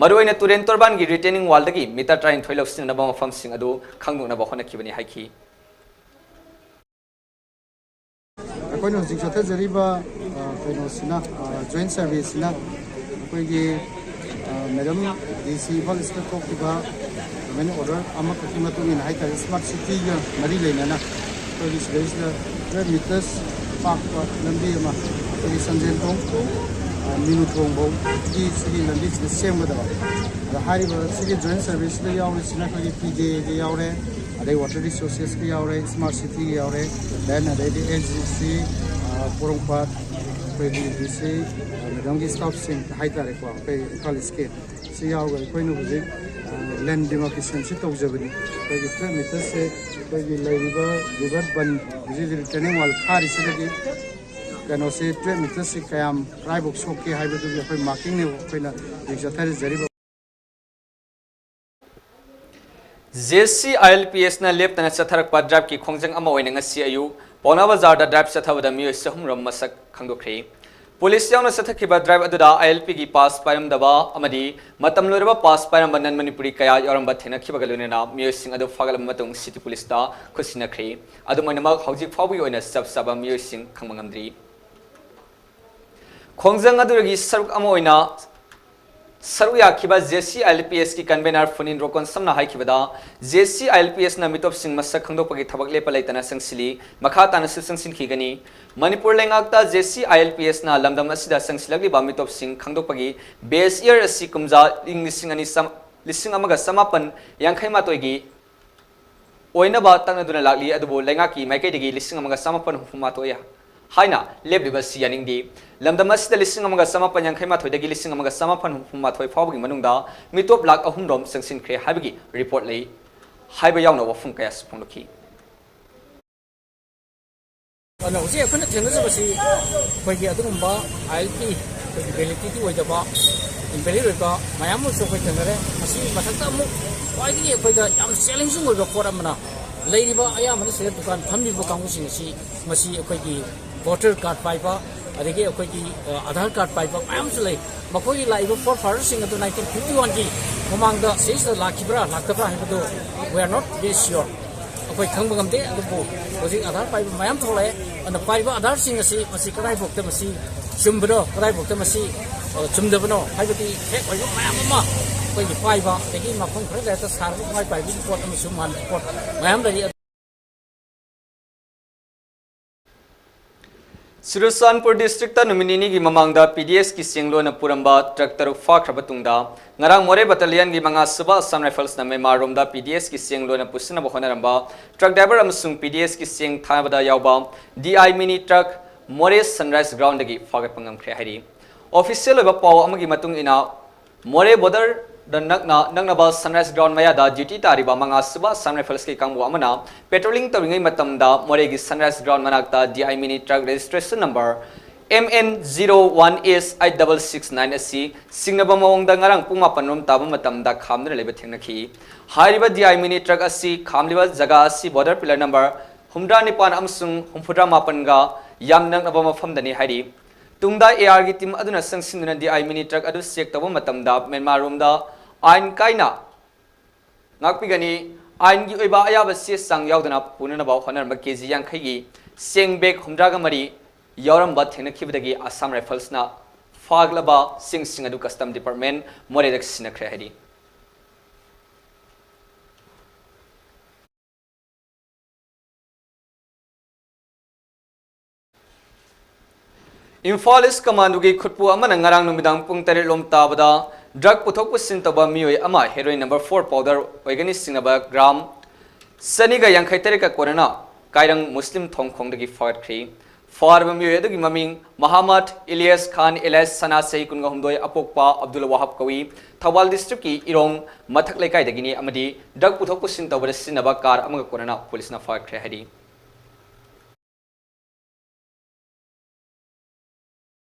ꯃꯔꯨꯑꯣꯏꯅ ꯇꯨꯔꯦꯟ ꯇꯣꯔꯕꯥꯟꯒꯤ ꯔꯤꯇꯦꯅꯤꯡ ꯋꯥꯜꯗꯒꯤ ꯃꯤꯇꯔ ꯇꯔꯥꯅꯤꯊꯣꯏ ꯂꯧꯁꯤꯟꯅꯅꯕ ꯃꯐꯝꯁꯤꯡ ꯑꯗꯨ ꯈꯪꯗꯣꯛꯅꯕ ꯍꯣꯠꯅꯈꯤꯕꯅꯤ ꯍꯥꯏꯈꯤ꯫ ꯑꯩꯈꯣꯏꯅ ꯍꯧꯖꯤꯛ ꯆꯠꯊꯖꯔꯤꯕ, ꯑ, ꯀꯩꯅꯣꯁꯤꯅ, ꯑ, ꯖꯣꯏꯟꯠ ꯁꯔꯚꯦꯁꯤꯅ ꯑꯩꯈꯣꯏꯒꯤ, ꯑ, ꯃꯦꯗꯥꯝ ꯗꯤ ꯁꯤ ꯏꯝꯐꯥꯜ ꯏꯁꯇ ꯊꯣꯛꯈꯤꯕ ꯒꯚꯔꯟꯃꯦꯟꯠ ꯑꯣꯔꯗꯔ ꯑꯃꯈꯛꯀꯤ ꯃꯇꯨꯡ ꯏꯟꯅ ꯍꯥꯏꯇꯥꯔꯦ, ꯁ꯭ꯃꯥꯔꯠ ꯁꯤꯇꯤꯒ ꯃꯔꯤ ꯂꯩꯅꯅ ꯑꯩꯈꯣꯏꯒꯤ ꯁꯤꯗꯩꯁꯤꯗ ꯇꯨꯋꯦꯜꯐ ꯃꯤꯇꯔꯁ ꯄꯥꯛꯄ ꯂꯝꯕꯤ ꯑꯃ ꯑꯩꯈꯣꯏꯒꯤ ꯁꯟꯖꯦꯟꯊꯣꯡ, ꯑ, ꯃꯤꯅꯨꯊꯣꯡ ꯐꯥꯎꯒꯤ ꯁꯤꯒꯤ ꯂꯝꯕꯤꯁꯤꯗ ꯁꯦꯝꯒꯗꯕ꯫ ꯑꯗ ꯍꯥꯏꯔꯤꯕ ꯁꯤꯒꯤ ꯖꯣꯏꯟꯠ ꯁꯔꯚꯤꯁꯁꯤꯗ ꯌꯥꯎꯔꯤꯁꯤꯅ ꯑꯩꯈꯣꯏꯒꯤ ꯇꯤ ꯖꯦꯒ ꯌꯥꯎꯔꯦ, ꯑꯗꯩ ꯋꯥꯇꯔ ꯔꯤꯁꯣꯔꯁꯦꯁꯀ ꯌꯥꯎꯔꯦ, ꯁ꯭ꯃꯥꯔꯠ ꯁꯤꯇꯤꯒ ꯌꯥꯎꯔꯦ, ꯗꯦꯟ ꯑꯗꯩꯗꯤ ꯑꯦꯁ ꯗꯤ ꯁꯤ, ꯑ, ꯄꯣꯔꯣꯝꯄꯥꯠ, ꯑꯩꯈꯣꯏꯒꯤ ꯗꯤ ꯁꯤ, ꯑ, ꯃꯦꯗꯥꯝꯒꯤ ꯁ꯭ꯇꯥꯐꯁꯤꯡ ꯍꯥꯏꯇꯥꯔꯦꯀꯣ, ꯑꯩꯈꯣꯏ ꯏꯝꯐꯥꯜ ꯏꯁꯀꯤ ꯁꯤ ꯌꯥꯎꯔꯒ ꯑꯩꯈꯣꯏꯅ ꯍꯧꯖꯤꯛ, ꯑ, ꯂꯦꯟ ꯗꯤꯃꯥꯔꯀꯦꯁꯟꯁꯤ ꯇꯧꯖꯕꯅꯤ꯫ ꯑꯩꯈꯣꯏꯒꯤ ꯇ꯭ꯔꯦꯠ ꯃꯤꯇꯔꯁꯦ ꯑꯩꯈꯣꯏꯒꯤ ꯂꯩꯔꯤꯕ ꯔꯤꯚꯔ ꯕꯟ ꯍꯧꯖꯤꯛ ꯍꯧꯖꯤꯛ ꯔꯤꯇꯔꯅꯤꯡ ꯋꯥꯜ ꯈꯥꯔꯤꯁꯤꯗꯒꯤ ꯀꯩꯅꯣꯁꯦ ꯇ꯭ꯔꯦꯠ ꯃꯤꯇꯔꯁꯦ ꯀꯌꯥꯝ ꯀꯗꯥꯏꯐꯥꯎ ꯁꯣꯛꯀꯦ ꯍꯥꯏꯕꯗꯨꯒꯤ ꯑꯩꯈꯣꯏ ꯃꯥꯔꯀꯤꯡꯅꯦꯕ ꯑꯩꯈꯣꯏꯅ ꯍꯧꯖꯤꯛ ꯆꯠꯊꯖꯔꯤꯕ꯫ ꯖꯦ ꯁꯤ ꯑꯥꯏ ꯑꯦꯜ ꯄꯤ ꯑꯦꯁꯅ ꯂꯦꯞꯇꯅ ꯆꯠꯊꯔꯛꯄ ꯗ꯭ꯔꯥꯏꯚꯀꯤ ꯈꯣꯡꯖꯪ ꯑꯃ ꯑꯣꯏꯅ ꯉꯁꯤ ꯑꯌꯨꯛ ꯄꯥꯎꯅꯥ ꯕꯖꯥꯔꯗ ꯗ꯭ꯔꯥꯏꯚ ꯆꯠꯊꯕꯗ ꯃꯤꯑꯣꯏ ꯆꯍꯨꯝ ꯔꯣꯝ ꯃꯁꯛ ꯈꯪꯗꯣꯛꯈ꯭ꯔꯦ꯫ ꯄꯨꯂꯤꯁ ꯌꯥꯎꯅ ꯆꯠꯊꯈꯤꯕ ꯗ꯭ꯔꯥꯏꯚ ꯑꯗꯨꯗ ꯑꯥꯏ ꯑꯦꯜ ꯄꯤꯒꯤ ꯄꯥꯁ ꯄꯥꯏꯔꯝꯗꯕ ꯑꯃꯗꯤ ꯃꯇꯝ ꯂꯣꯏꯔꯕ ꯄꯥꯁ ꯄꯥꯏꯔꯝꯕ ꯅꯟ ꯃꯅꯤꯄꯨꯔꯤ ꯀꯌꯥ ꯌꯥꯎꯔꯝꯕ ꯊꯦꯡꯅꯈꯤꯕꯒ ꯂꯣꯏꯅꯅ ꯃꯤꯑꯣꯏꯁꯤꯡ ꯑꯗꯨ ꯐꯥꯒꯠꯂꯕ ꯃꯇꯨꯡ ꯁꯤꯇꯤ ꯄꯨꯂꯤꯁꯇ ꯈꯨꯠꯁꯤꯟꯅꯈ꯭ꯔꯦ꯫ ꯑꯗꯨꯝ ꯑꯣꯏꯅꯃꯛ, ꯍꯧꯖꯤꯛ ꯐꯥꯎꯕꯒꯤ ꯑꯣꯏꯅ ꯆꯞ ꯆꯥꯕ ꯃꯤꯑꯣꯏꯁꯤꯡ ꯈꯪꯕ ꯉꯝꯗ꯭ꯔꯤ꯫ ꯈꯣꯡꯖꯪ ꯑꯗꯨꯗꯒꯤ ꯁꯔꯨꯛ ꯑꯃ ꯑꯣꯏꯅ ꯁꯔꯨꯛ ꯌꯥꯈꯤꯕ J C I L P ꯑꯦꯁꯀꯤ ꯀꯟꯚꯦꯅꯔ ꯐꯨꯅꯤꯟ ꯔꯣꯀꯣꯟꯁꯝꯅ ꯍꯥꯏꯈꯤꯕꯗ, ꯖꯦ ꯁꯤ ꯑꯥꯏ ꯑꯦꯜ ꯄꯤ ꯑꯦꯁꯅ ꯃꯤꯇꯣꯞꯁꯤꯡ ꯃꯁꯛ ꯈꯪꯗꯣꯛꯄꯒꯤ ꯊꯕꯛ ꯂꯦꯞꯄ ꯂꯩꯇꯅ ꯆꯪꯁꯤꯜꯂꯤ, ꯃꯈꯥ ꯇꯥꯅꯁꯨ ꯆꯪꯁꯤꯟꯈꯤꯒꯅꯤ꯫ Manipur ꯂꯩꯉꯥꯛꯇ J C I L ꯄꯤ ꯑꯦꯁꯅ ꯂꯝꯗꯝ ꯑꯁꯤꯗ ꯆꯪꯁꯤꯜꯂꯛꯂꯤꯕ ꯃꯤꯇꯣꯞꯁꯤꯡ ꯈꯪꯗꯣꯛꯄꯒꯤ ꯕꯦꯁ ꯏꯌꯔ ꯑꯁꯤ ꯀꯨꯝꯖꯥ ꯏꯪ ꯂꯤꯁꯤꯡ ꯑꯅꯤ ꯆꯥꯝ-, ꯂꯤꯁꯤꯡ ꯑꯃꯒ ꯆꯃꯥꯄꯟ ꯌꯥꯡꯈꯩ ꯃꯥꯊꯣꯏꯒꯤ ꯑꯣꯏꯅꯕ ꯇꯛꯅꯗꯨꯅ ꯂꯥꯛꯂꯤ, ꯑꯗꯨꯕꯨ ꯂꯩꯉꯥꯛꯀꯤ ꯃꯥꯏꯀꯩꯗꯒꯤ ꯂꯤꯁꯤꯡ ꯑꯃꯒ ꯆꯃꯥꯄꯟ ꯍꯨꯝꯐꯨ ꯃꯥꯊꯣꯏ ꯍꯥꯏꯅ ꯂꯦꯞꯂꯤꯕ ꯑꯁꯤ ꯌꯥꯅꯤꯡꯗꯦ꯫ ꯂꯝꯗꯝ ꯑꯁꯤꯗ ꯂꯤꯁꯤꯡ ꯑꯃꯒ ꯆꯃꯥꯄꯟ ꯌꯥꯡꯈꯩ ꯃꯥꯊꯣꯏꯗꯒꯤ ꯂꯤꯁꯤꯡ ꯑꯃꯒ ꯆꯃꯥꯄꯟ ꯍꯨꯝꯐꯨ ꯃꯥꯊꯣꯏ ꯐꯥꯎꯕꯒꯤ ꯃꯅꯨꯡꯗ ꯃꯤꯇꯣꯞ ꯂꯥꯈ ꯑꯍꯨꯝ ꯔꯣꯝ ꯆꯪꯁꯤꯟꯈ꯭ꯔꯦ ꯍꯥꯏꯕꯒꯤ ꯔꯤꯄꯣꯔꯠ ꯂꯩ ꯍꯥꯏꯕ ꯌꯥꯎꯅ ꯋꯥꯐꯝ ꯀꯌꯥꯁꯨ ꯐꯣꯡꯂꯛꯈꯤ꯫ ꯑꯗꯨꯅ ꯍꯧꯖꯤꯛ ꯑꯩꯈꯣꯏꯅ ꯊꯦꯡꯅꯖꯕꯁꯤ ꯑꯩꯈꯣꯏꯒꯤ ꯑꯗꯨꯒꯨꯝꯕ ꯑꯥꯏ ꯑꯦꯜ ꯄꯤ ꯑꯩꯈꯣꯏꯒꯤ ꯚꯦꯂꯤꯗꯤꯇꯤ ꯑꯣꯏꯗꯕ, ꯏꯟꯚꯦꯂꯤꯗ ꯑꯣꯏꯕ ꯃꯌꯥꯝ ꯑꯃꯁꯨ ꯑꯩꯈꯣꯏ ꯊꯦꯡꯅꯔꯦ꯫ ꯃꯁꯤ ꯃꯊꯛꯇ ꯑꯃꯨꯛ ꯈ꯭ꯋꯥꯏꯗꯒꯤ ꯑꯩꯈꯣꯏꯗ ꯌꯥꯝ ꯆꯦꯂꯦꯟꯖꯤꯡ ꯑꯣꯏꯕ ꯄꯣꯠ ꯑꯃꯅ, ꯂꯩꯔꯤꯕ ꯑꯌꯥꯝꯕꯅ ꯁꯤꯗ ꯗꯨꯀꯥꯟ ꯐꯝꯂꯤꯕ ꯀꯥꯡꯕꯨꯁꯤꯡ ꯑꯁꯤ, ꯃꯁꯤ ꯑꯩꯈꯣꯏꯒꯤ ꯚꯣꯇꯔ ꯀꯥꯔꯗ ꯄꯥꯏꯕ, ꯑꯗꯒꯤ ꯑꯩꯈꯣꯏꯒꯤ, ꯑ, ꯑꯙꯥꯔ ꯀꯥꯔꯗ ꯄꯥꯏꯕ ꯃꯌꯥꯝꯁꯨ ꯂꯩ꯫ ꯃꯈꯣꯏꯒꯤ ꯂꯥꯛꯏꯕ ꯐꯣꯔ ꯐꯥꯗꯔꯁꯤꯡ ꯑꯗꯨ ꯅꯥꯏꯟꯇꯤꯟ ꯐꯤꯐꯇꯤ ꯋꯥꯟꯒꯤ ꯃꯃꯥꯡꯗ ꯁꯤꯗꯩꯁꯤꯗ ꯂꯥꯛꯈꯤꯕ꯭ꯔꯥ ꯂꯥꯛꯇꯕ꯭ꯔꯥ ꯍꯥꯏꯕꯗꯨ we are not very sure꯫ ꯑꯩꯈꯣꯏ ꯈꯪꯕ ꯉꯝꯗꯦ꯫ ꯑꯗꯨꯕꯨ ꯍꯧꯖꯤꯛ ꯑꯙꯥꯔ ꯄꯥꯏꯕ ꯃꯌꯥꯝ ꯊꯣꯛꯂꯛꯑꯦ꯫ ꯑꯗꯨꯅ ꯄꯥꯏꯔꯤꯕ ꯑꯙꯥꯔꯁꯤꯡ ꯑꯁꯤ ꯃꯁꯤ ꯀꯗꯥꯏꯐꯥꯎꯗ ꯃꯁꯤ ꯆꯨꯝꯕꯅꯣ, ꯀꯗꯥꯏꯐꯥꯎꯗ ꯃꯁꯤ, ꯑ, ꯆꯨꯝꯗꯕꯅꯣ ꯍꯥꯏꯕꯗꯤ ꯐꯦꯛ ꯑꯣꯏꯕ ꯃꯌꯥꯝ ꯑꯃ ꯑꯩꯈꯣꯏꯒꯤ ꯄꯥꯏꯕ, ꯑꯗꯒꯤ ꯃꯐꯝ ꯈꯔꯗ ꯍꯦꯛꯇ ꯁꯥꯔꯒ ꯄꯨꯡꯄꯥꯏ ꯄꯥꯏꯕꯒꯤ ꯄꯣꯠ ꯑꯃꯁꯨ ꯃꯥꯟꯕ ꯄꯣꯠ ꯃꯌꯥꯝ ꯂꯩꯔꯤ꯫ ꯆꯨꯔꯆꯥꯟꯄꯨꯔ ꯗꯤꯁꯇ꯭ꯔꯤꯛꯇ ꯅꯨꯃꯤꯠ ꯅꯤꯅꯤꯒꯤ ꯃꯃꯥꯡꯗ ꯄꯤ ꯗꯤ ꯑꯦꯁꯀꯤ ꯆꯦꯡ ꯂꯣꯟꯅ ꯄꯨꯔꯝꯕ ꯇ꯭ꯔꯛ ꯇꯔꯨꯛ ꯐꯥꯈ꯭ꯔꯕ ꯇꯨꯡꯗ, ꯉꯔꯥꯡ ꯃꯣꯔꯦ ꯕꯠꯇꯥꯂꯤꯌꯟꯒꯤ ꯃꯉꯥ ꯁꯨꯕ ꯑꯁꯥꯝ ꯔꯥꯏꯐꯜꯁꯅ ꯃꯦꯟꯃꯥꯔꯔꯣꯝꯗ ꯄꯤ ꯗꯤ ꯑꯦꯁꯀꯤ ꯆꯦꯡ ꯂꯣꯟꯅ ꯄꯨꯁꯤꯟꯅꯕ ꯍꯣꯠꯅꯔꯝꯕ ꯇ꯭ꯔꯛ ꯗ꯭ꯔꯥꯏꯚꯔ ꯑꯃꯁꯨꯡ ꯄꯤ ꯗꯤ ꯑꯦꯁꯀꯤ ꯆꯦꯡ ꯊꯥꯅꯕꯗ ꯌꯥꯎꯕ ꯗꯤ ꯑꯥꯏ ꯃꯤꯅꯤ ꯇ꯭ꯔꯛ ꯃꯣꯔꯦ ꯁꯟꯔꯥꯏꯖ ꯒ꯭ꯔꯥꯎꯟꯗꯒꯤ ꯐꯥꯒꯠꯄ ꯉꯝꯈ꯭ꯔꯦ ꯍꯥꯏꯔꯤ꯫ ꯑꯣꯐꯤꯁꯤꯌꯦꯜ ꯑꯣꯏꯕ ꯄꯥꯎ ꯑꯃꯒꯤ ꯃꯇꯨꯡ ꯏꯟꯅ, ꯃꯣꯔꯦ ꯕꯣꯔꯗꯔ ꯗ ꯅꯛꯅ ꯅꯛꯅꯕ ꯁꯟꯔꯥꯏꯖ ꯒ꯭ꯔꯥꯎꯟ ꯃꯌꯥꯗ ꯗ꯭ꯌꯨꯇꯤ ꯇꯥꯔꯤꯕ ꯃꯉꯥ ꯁꯨꯕ ꯑꯁꯥꯝ ꯔꯥꯏꯐꯜꯁꯀꯤ ꯀꯥꯡꯕꯨ ꯑꯃꯅ ꯄꯦꯇ꯭ꯔꯣꯂꯤꯡ ꯇꯧꯔꯤꯉꯩ ꯃꯇꯝꯗ ꯃꯣꯔꯦꯒꯤ ꯁꯟꯔꯥꯏꯖ ꯒ꯭ꯔꯥꯎꯟ ꯃꯅꯥꯛꯇ D I mini truck registration number M N zero one S eight double six nine ꯑꯁꯤ ꯁꯤꯡꯅꯕ ꯃꯑꯣꯡꯗ ꯉꯔꯥꯡ ꯄꯨꯡ ꯃꯥꯄꯟ ꯔꯣꯝ ꯇꯥꯕ ꯃꯇꯝꯗ ꯈꯥꯝꯗꯨꯅ ꯂꯩꯕ ꯊꯦꯡꯅꯈꯤ꯫ ꯍꯥꯏꯔꯤꯕ ꯗꯤ ꯑꯥꯏ ꯃꯤꯅꯤ ꯇ꯭ꯔꯛ ꯑꯁꯤ ꯈꯥꯝꯂꯤꯕ ꯖꯒꯥ ꯑꯁꯤ ꯕꯣꯔꯗꯔ ꯄꯤꯂꯔ ꯅꯝꯕꯔ ꯍꯨꯝꯗ꯭ꯔꯥ ꯅꯤꯄꯥꯟ ꯑꯃꯁꯨꯡ ꯍꯨꯝꯐꯨꯇꯔꯥ ꯃꯥꯄꯟꯒ ꯌꯥꯝ ꯅꯛꯅꯕ ꯃꯐꯝꯗꯅꯤ ꯍꯥꯏꯔꯤ꯫ ꯇꯨꯡꯗ ꯑꯦ ꯑꯥꯔꯒꯤ ꯇꯤꯝ ꯑꯗꯨꯅ ꯆꯪꯁꯤꯟꯗꯨꯅ ꯗꯤ ꯑꯥꯏ ꯃꯤꯅꯤ ꯇ꯭ꯔꯛ ꯑꯗꯨ ꯆꯦꯛ ꯇꯧꯕ ꯃꯇꯝꯗ ꯃ꯭ꯌꯥꯟꯃꯥꯔ ꯔꯣꯝꯗ ꯑꯥꯏꯟ ꯀꯥꯏꯅ ꯉꯥꯛꯄꯤꯒꯅꯤ꯫ ꯑꯥꯏꯟꯒꯤ ꯑꯣꯏꯕ ꯑꯌꯥꯕ ꯆꯦ ꯆꯥꯡ ꯌꯥꯎꯗꯅ ꯄꯨꯅꯅꯕ ꯍꯣꯠꯅꯔꯝꯕ ꯀꯦ ꯖꯤ ꯌꯥꯡꯈꯩꯒꯤ ꯆꯦꯡ ꯕꯦꯒ ꯍꯨꯝꯗ꯭ꯔꯥꯒ ꯃꯔꯤ ꯌꯥꯎꯔꯝꯕ ꯊꯦꯡꯅꯈꯤꯕꯗꯒꯤ ꯑꯁꯥꯝ ꯔꯥꯏꯐꯜꯁꯅ ꯐꯥꯒꯠꯂꯕ ꯆꯦꯡꯁꯤꯡ ꯑꯗꯨ ꯀꯁꯇꯝ ꯗꯤꯄꯥꯔꯠꯃꯦꯟ ꯃꯣꯔꯦꯗ ꯁꯤꯟꯅꯈ꯭ꯔꯦ ꯍꯥꯏꯔꯤ꯫ ꯏꯝꯐꯥꯜ ꯏꯁ ꯀꯃꯥꯟꯗꯣꯒꯤ ꯈꯨꯠꯄꯨ ꯑꯃꯅ ꯉꯔꯥꯡ ꯅꯨꯃꯤꯗꯥꯡ ꯄꯨꯡ ꯇꯔꯦꯠ ꯂꯣꯝ ꯇꯥꯕꯗ ꯗ꯭ꯔꯒ ꯄꯨꯊꯣꯛ ꯄꯨꯁꯤꯟ ꯇꯧꯕ ꯃꯤꯑꯣꯏ ꯑꯃ ꯍꯦꯔꯣꯏꯟ ꯅꯝꯕꯔ ꯐꯣꯔ ꯄꯥꯎꯗꯔ ꯑꯣꯏꯒꯅꯤ ꯁꯤꯡꯅꯕ ꯒ꯭ꯔꯥꯝ ꯆꯅꯤꯒ ꯌꯥꯡꯈꯩ ꯇꯔꯦꯠꯀ ꯀꯣꯟꯅꯅ ꯀꯥꯏꯔꯪ ꯃꯨꯁꯂꯤꯝ ꯊꯣꯡꯈꯣꯡꯗꯒꯤ ꯐꯥꯒꯠꯈ꯭ꯔꯤ꯫ ꯐꯥꯔꯕ ꯃꯤꯑꯣꯏ ꯑꯗꯨꯒꯤ ꯃꯃꯤꯡ ꯃꯍꯥꯃꯠ ꯏꯂꯤꯌꯥꯁ ꯈꯥꯟ ꯑꯦꯂꯤꯌꯥꯁ ꯁꯅꯥꯁꯩ ꯀꯨꯟꯒ ꯍꯨꯝꯗꯣꯏ ꯑꯄꯣꯛꯄ ꯑꯕꯗꯨꯜ ꯋꯥꯍꯕ ꯀꯧꯏ꯫ ꯊꯧꯕꯥꯜ ꯗꯤꯁꯇ꯭ꯔꯤꯛꯀꯤ ꯏꯔꯣꯡ ꯃꯊꯛ ꯂꯩꯀꯥꯏꯗꯒꯤꯅꯤ ꯑꯃꯗꯤ ꯗ꯭ꯔꯒ ꯄꯨꯊꯣꯛ ꯄꯨꯁꯤꯟ ꯇꯧꯕꯗ ꯁꯤꯖꯤꯟꯅꯕ ꯀꯥꯔ ꯑꯃꯒ ꯀꯣꯟꯅꯅ ꯄꯨꯂꯤꯁꯅ ꯐꯥꯒꯠꯈ꯭ꯔꯦ ꯍꯥꯏꯔꯤ꯫